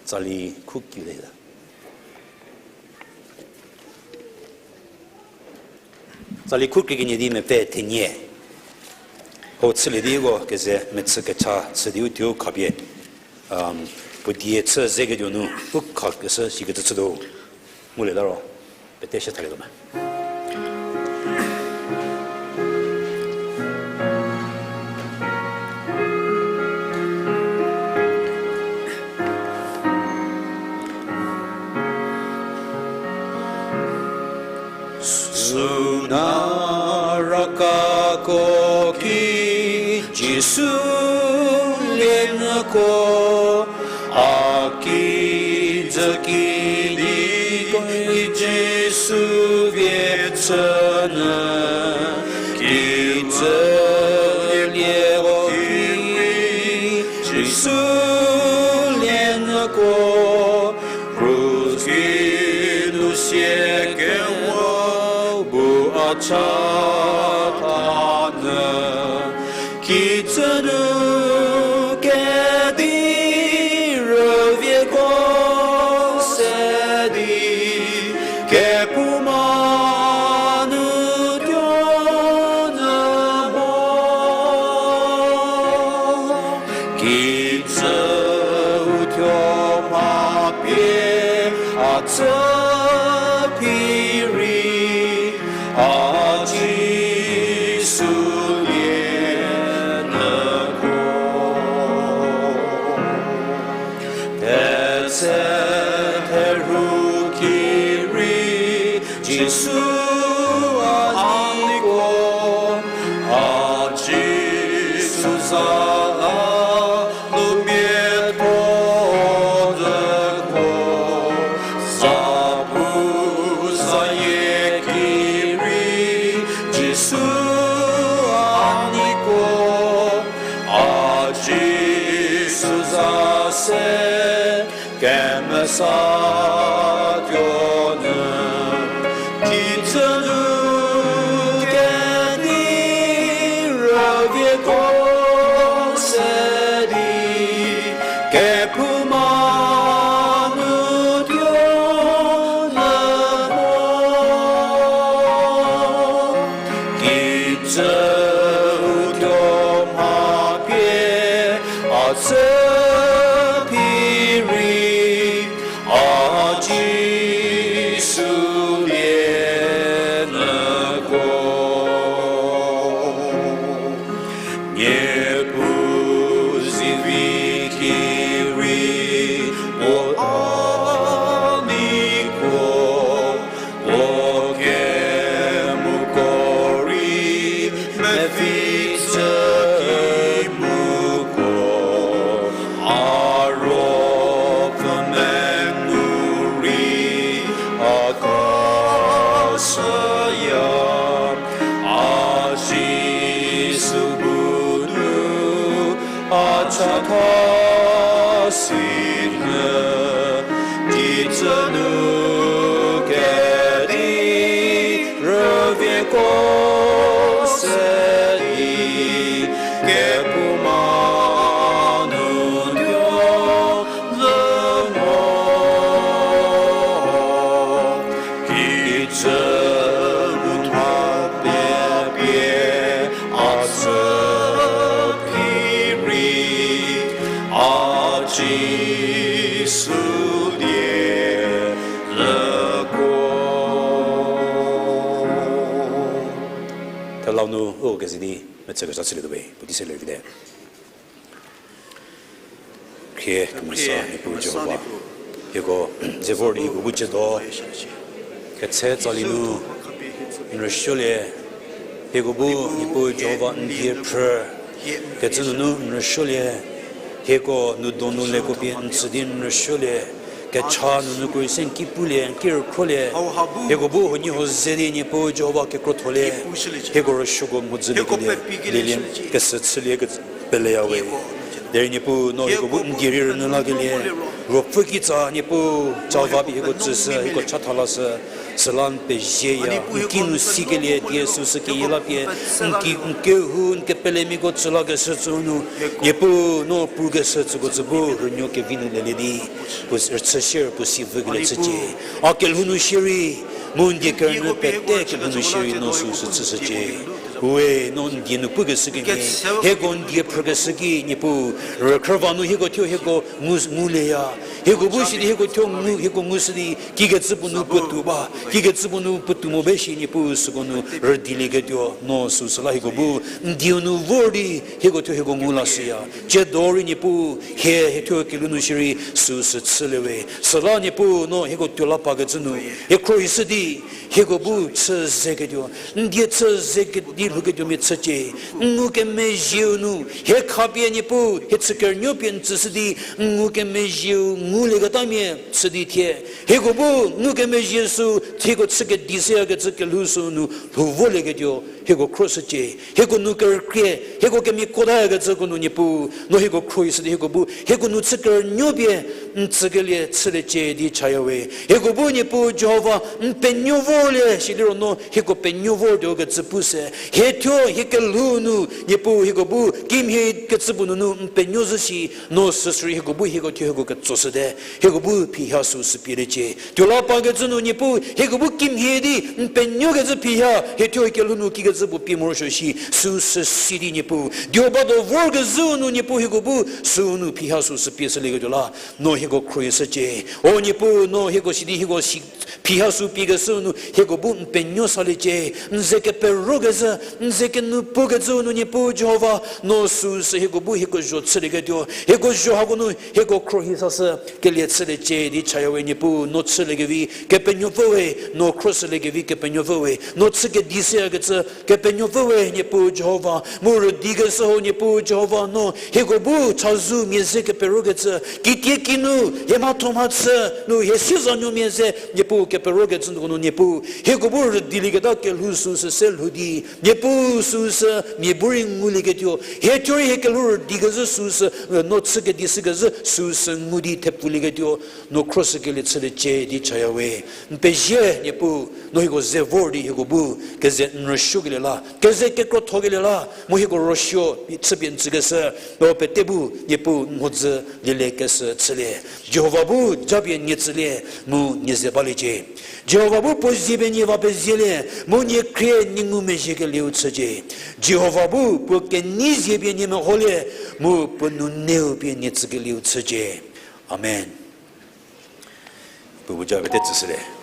Tsali khu kile. Tsali khu krie kenie di mepfü thenie. Ho chülie dieko keze mechü kecha chü di u tuo khapie, puo die chü zeketuo nu, u khakeshü sikecü chütuo. Ngulieta ro, pete shie thalietuo me. Süna rakako ki Jisu lienyüko, a kijü kidi Jisu vie chünyü, kijü lieko ki Jisu lienyüko, krus ki nu sie kemo bu a chatha nyü, kijü nu kedi rüvieko se di, kephouma nu tuo nyü mo. Kijü u thuo mha pie a tsü phi rei, a Jisu lie nyüko. Thetse therhu ki rei Jisu a neiko, a Jisu za la nu miatho zhüko, zapu zayie ki rei Jisu a neiko, a Jisu za se kemesa tuo nyü, kijü nu kedi rüvieko se di, kephouma nu tuo nyü mo. Kijü u thuo mha pie a tsü phi rei, a Jisu lie nyüko. Niepuu zivi ki rei puo a neiko, puo kemuko rei mepfü tsü ki muko, a ruopfü menu rei a kashüya, a Jisu bu nu a chatha sinyü, kijü nu kedi rüvieko se di, kephouma nu tuo nyü mo. Kijü bu mha pie a tsü phi rei, a Jisu lie nyüko. Thelau nu u keze di metsü kesa chülietuo we, puotei se lerkete. Khrie kemesa Niepuu Jihova, hieko ze vor di hieko bu ciedo ketse tsali nu n rüsuolie, hieko bu Niepuu Jihova n die phrü kecü nunu n rüsuolie, hieko nu donu leko pie n tsü di n rüsuolie, kecha nunu ko rei se n ki pulie, n ki rükhrolie, hieko bu huoniehuo ze di Niepuu Jihova kekrotholie, hieko rüsuoko mhodzülie kelie, lielie kesü chülie ke peleya we. Derei Niepuu no hieko bu n die rei rünyü lakelie, ruopfü kitsa Niepuu cava pie hieko tsüshü, hieko chatha lashü, süla n pezieya, n ki nu sikelie die süsü keyie la pie, n ki n kehou n kepelemiako tsü lakeshü tsü nu, Niepuu no pukeshü tsüko tsü bu rünuo kevi nu lelie di, puo rüchü sier puo si vükelie chücie. A kelhou nu shierei, mu n die kerünyü pete kelhou nu shierei no süsü chüshücie. We no n die nu pukeshü kemhie, hieko n die phrükeshü ki Niepuu, rükhrüva nu hieko thuo hieko ngu, ngulieya. Hieko bu sidi hieko thuo ngu, hieko ngushü di kikecü puo nu puotou ba, kikecü puo nu puotou mo be shi Niepuu süko nu rüdilieketuo no süsü la hieko bu n dieu nu vor di hieko thuo hieko ngu lashüya. Tsiedo rei Niepuu hie, hie thuo kelhou nu shierei süsü chülie we. Süla Niepuu no hieko tuo la pakecü nu, hie khruohishü di, hieko bu chü zeketuo, n die chü ze ke-, di lhouketuo mia chücie. N ngukemezhieu nu, hie khapie Niepuu, hie chü kerünuo pie n tsüshü di, n ngukemezhieu ngulieketamia chü di thie, hieko bu ngukemezhie sü, hieko chü kedi shüyakecü kelhou sü nu lhou volieketuo hieko khruohishücie. Hieko nu kerükrie, hieko kemiakotayakecüko nu Niepuu no hieko khruohishü di hieko bu hieko nu chü kerünuo pie n tsükelie chüliecie di chaya we. Hieko bu Niepuu Jihova n penuo vorlie shi liro no hieko penuo vortuo kecü pu se. Hie thuo hie kelhou nu Niepuu hieko bu kimhie kecü puo nunu n penuo zhü shi, no süsürei hieko bu hieko thuo hieko ketsoshüte. Hieko bu phiha süsü pieliecie. Tuo la pakecü nu Niepuu hieko bu kimhie di n penuokecü phiha hie thuo hie kelhou nu kikecü puo pie morosuo shi süsü si di Niepuu Jihova do vorkezhüu nu Niepuu hieko bu süu nu phiha süsü pie shülieketuo la no hieko khruohishücie. O Niepuu no hieko sidi hieko si phiha sü piekeshüu nu hieko bu n penuo saliecie. N ze keperokezhü, n ze kenou pukecüu nu Niepuu Jihova no süsü hieko bu hieko zho chülieketuo, hieko zho hako nu hieko khruohi sashü kelie chüliecie di chaya we. Niepuu no chüliekevi Kepenuopfü we, no khruohishüliekevi Kepenuopfü we, no chü kedi shüyakecü Kepenuopfü we Niepuu Jihova, mu rüdikeshü ho Niepuu Jihova no hieko bu chazou mia ze keperokecü, kitiekinu hie mhatho mhachü nu hie siezanuomia ze Niepuu keperokecü nduko nu Niepuu hieko bu rüdilieketa kelhou süsü se lhou di, Niepuu süsü mia bu rei ngulieketuo, hie thuo rei hie kelhou rüdikezhü süsü, no chü kedi shükezhü süsü ngu di thepfulieketuo no khruohishükelie chüliecie di chaya we. N pezie Niepuu, no hieko ze vor di hieko bu keze n rüsuokelie la, keze kekrothokelie la, mu hieko rosuo chüpie n tsükeshü, no pete bu Niepuu n mhodzü lieliekeshü chülie. Jihova bu japie nie tsülie, mu nie ze baliecie. Jihova bu puo zie pie nie va pezielie, mu nie khrie nie ngumezhiekelieu chücie. Jihova bu puo kenei zie pie nie meholie, mu puo nuneu pie nie tsükelieu chücie. Amen. Puo bu japie te tsüshülie.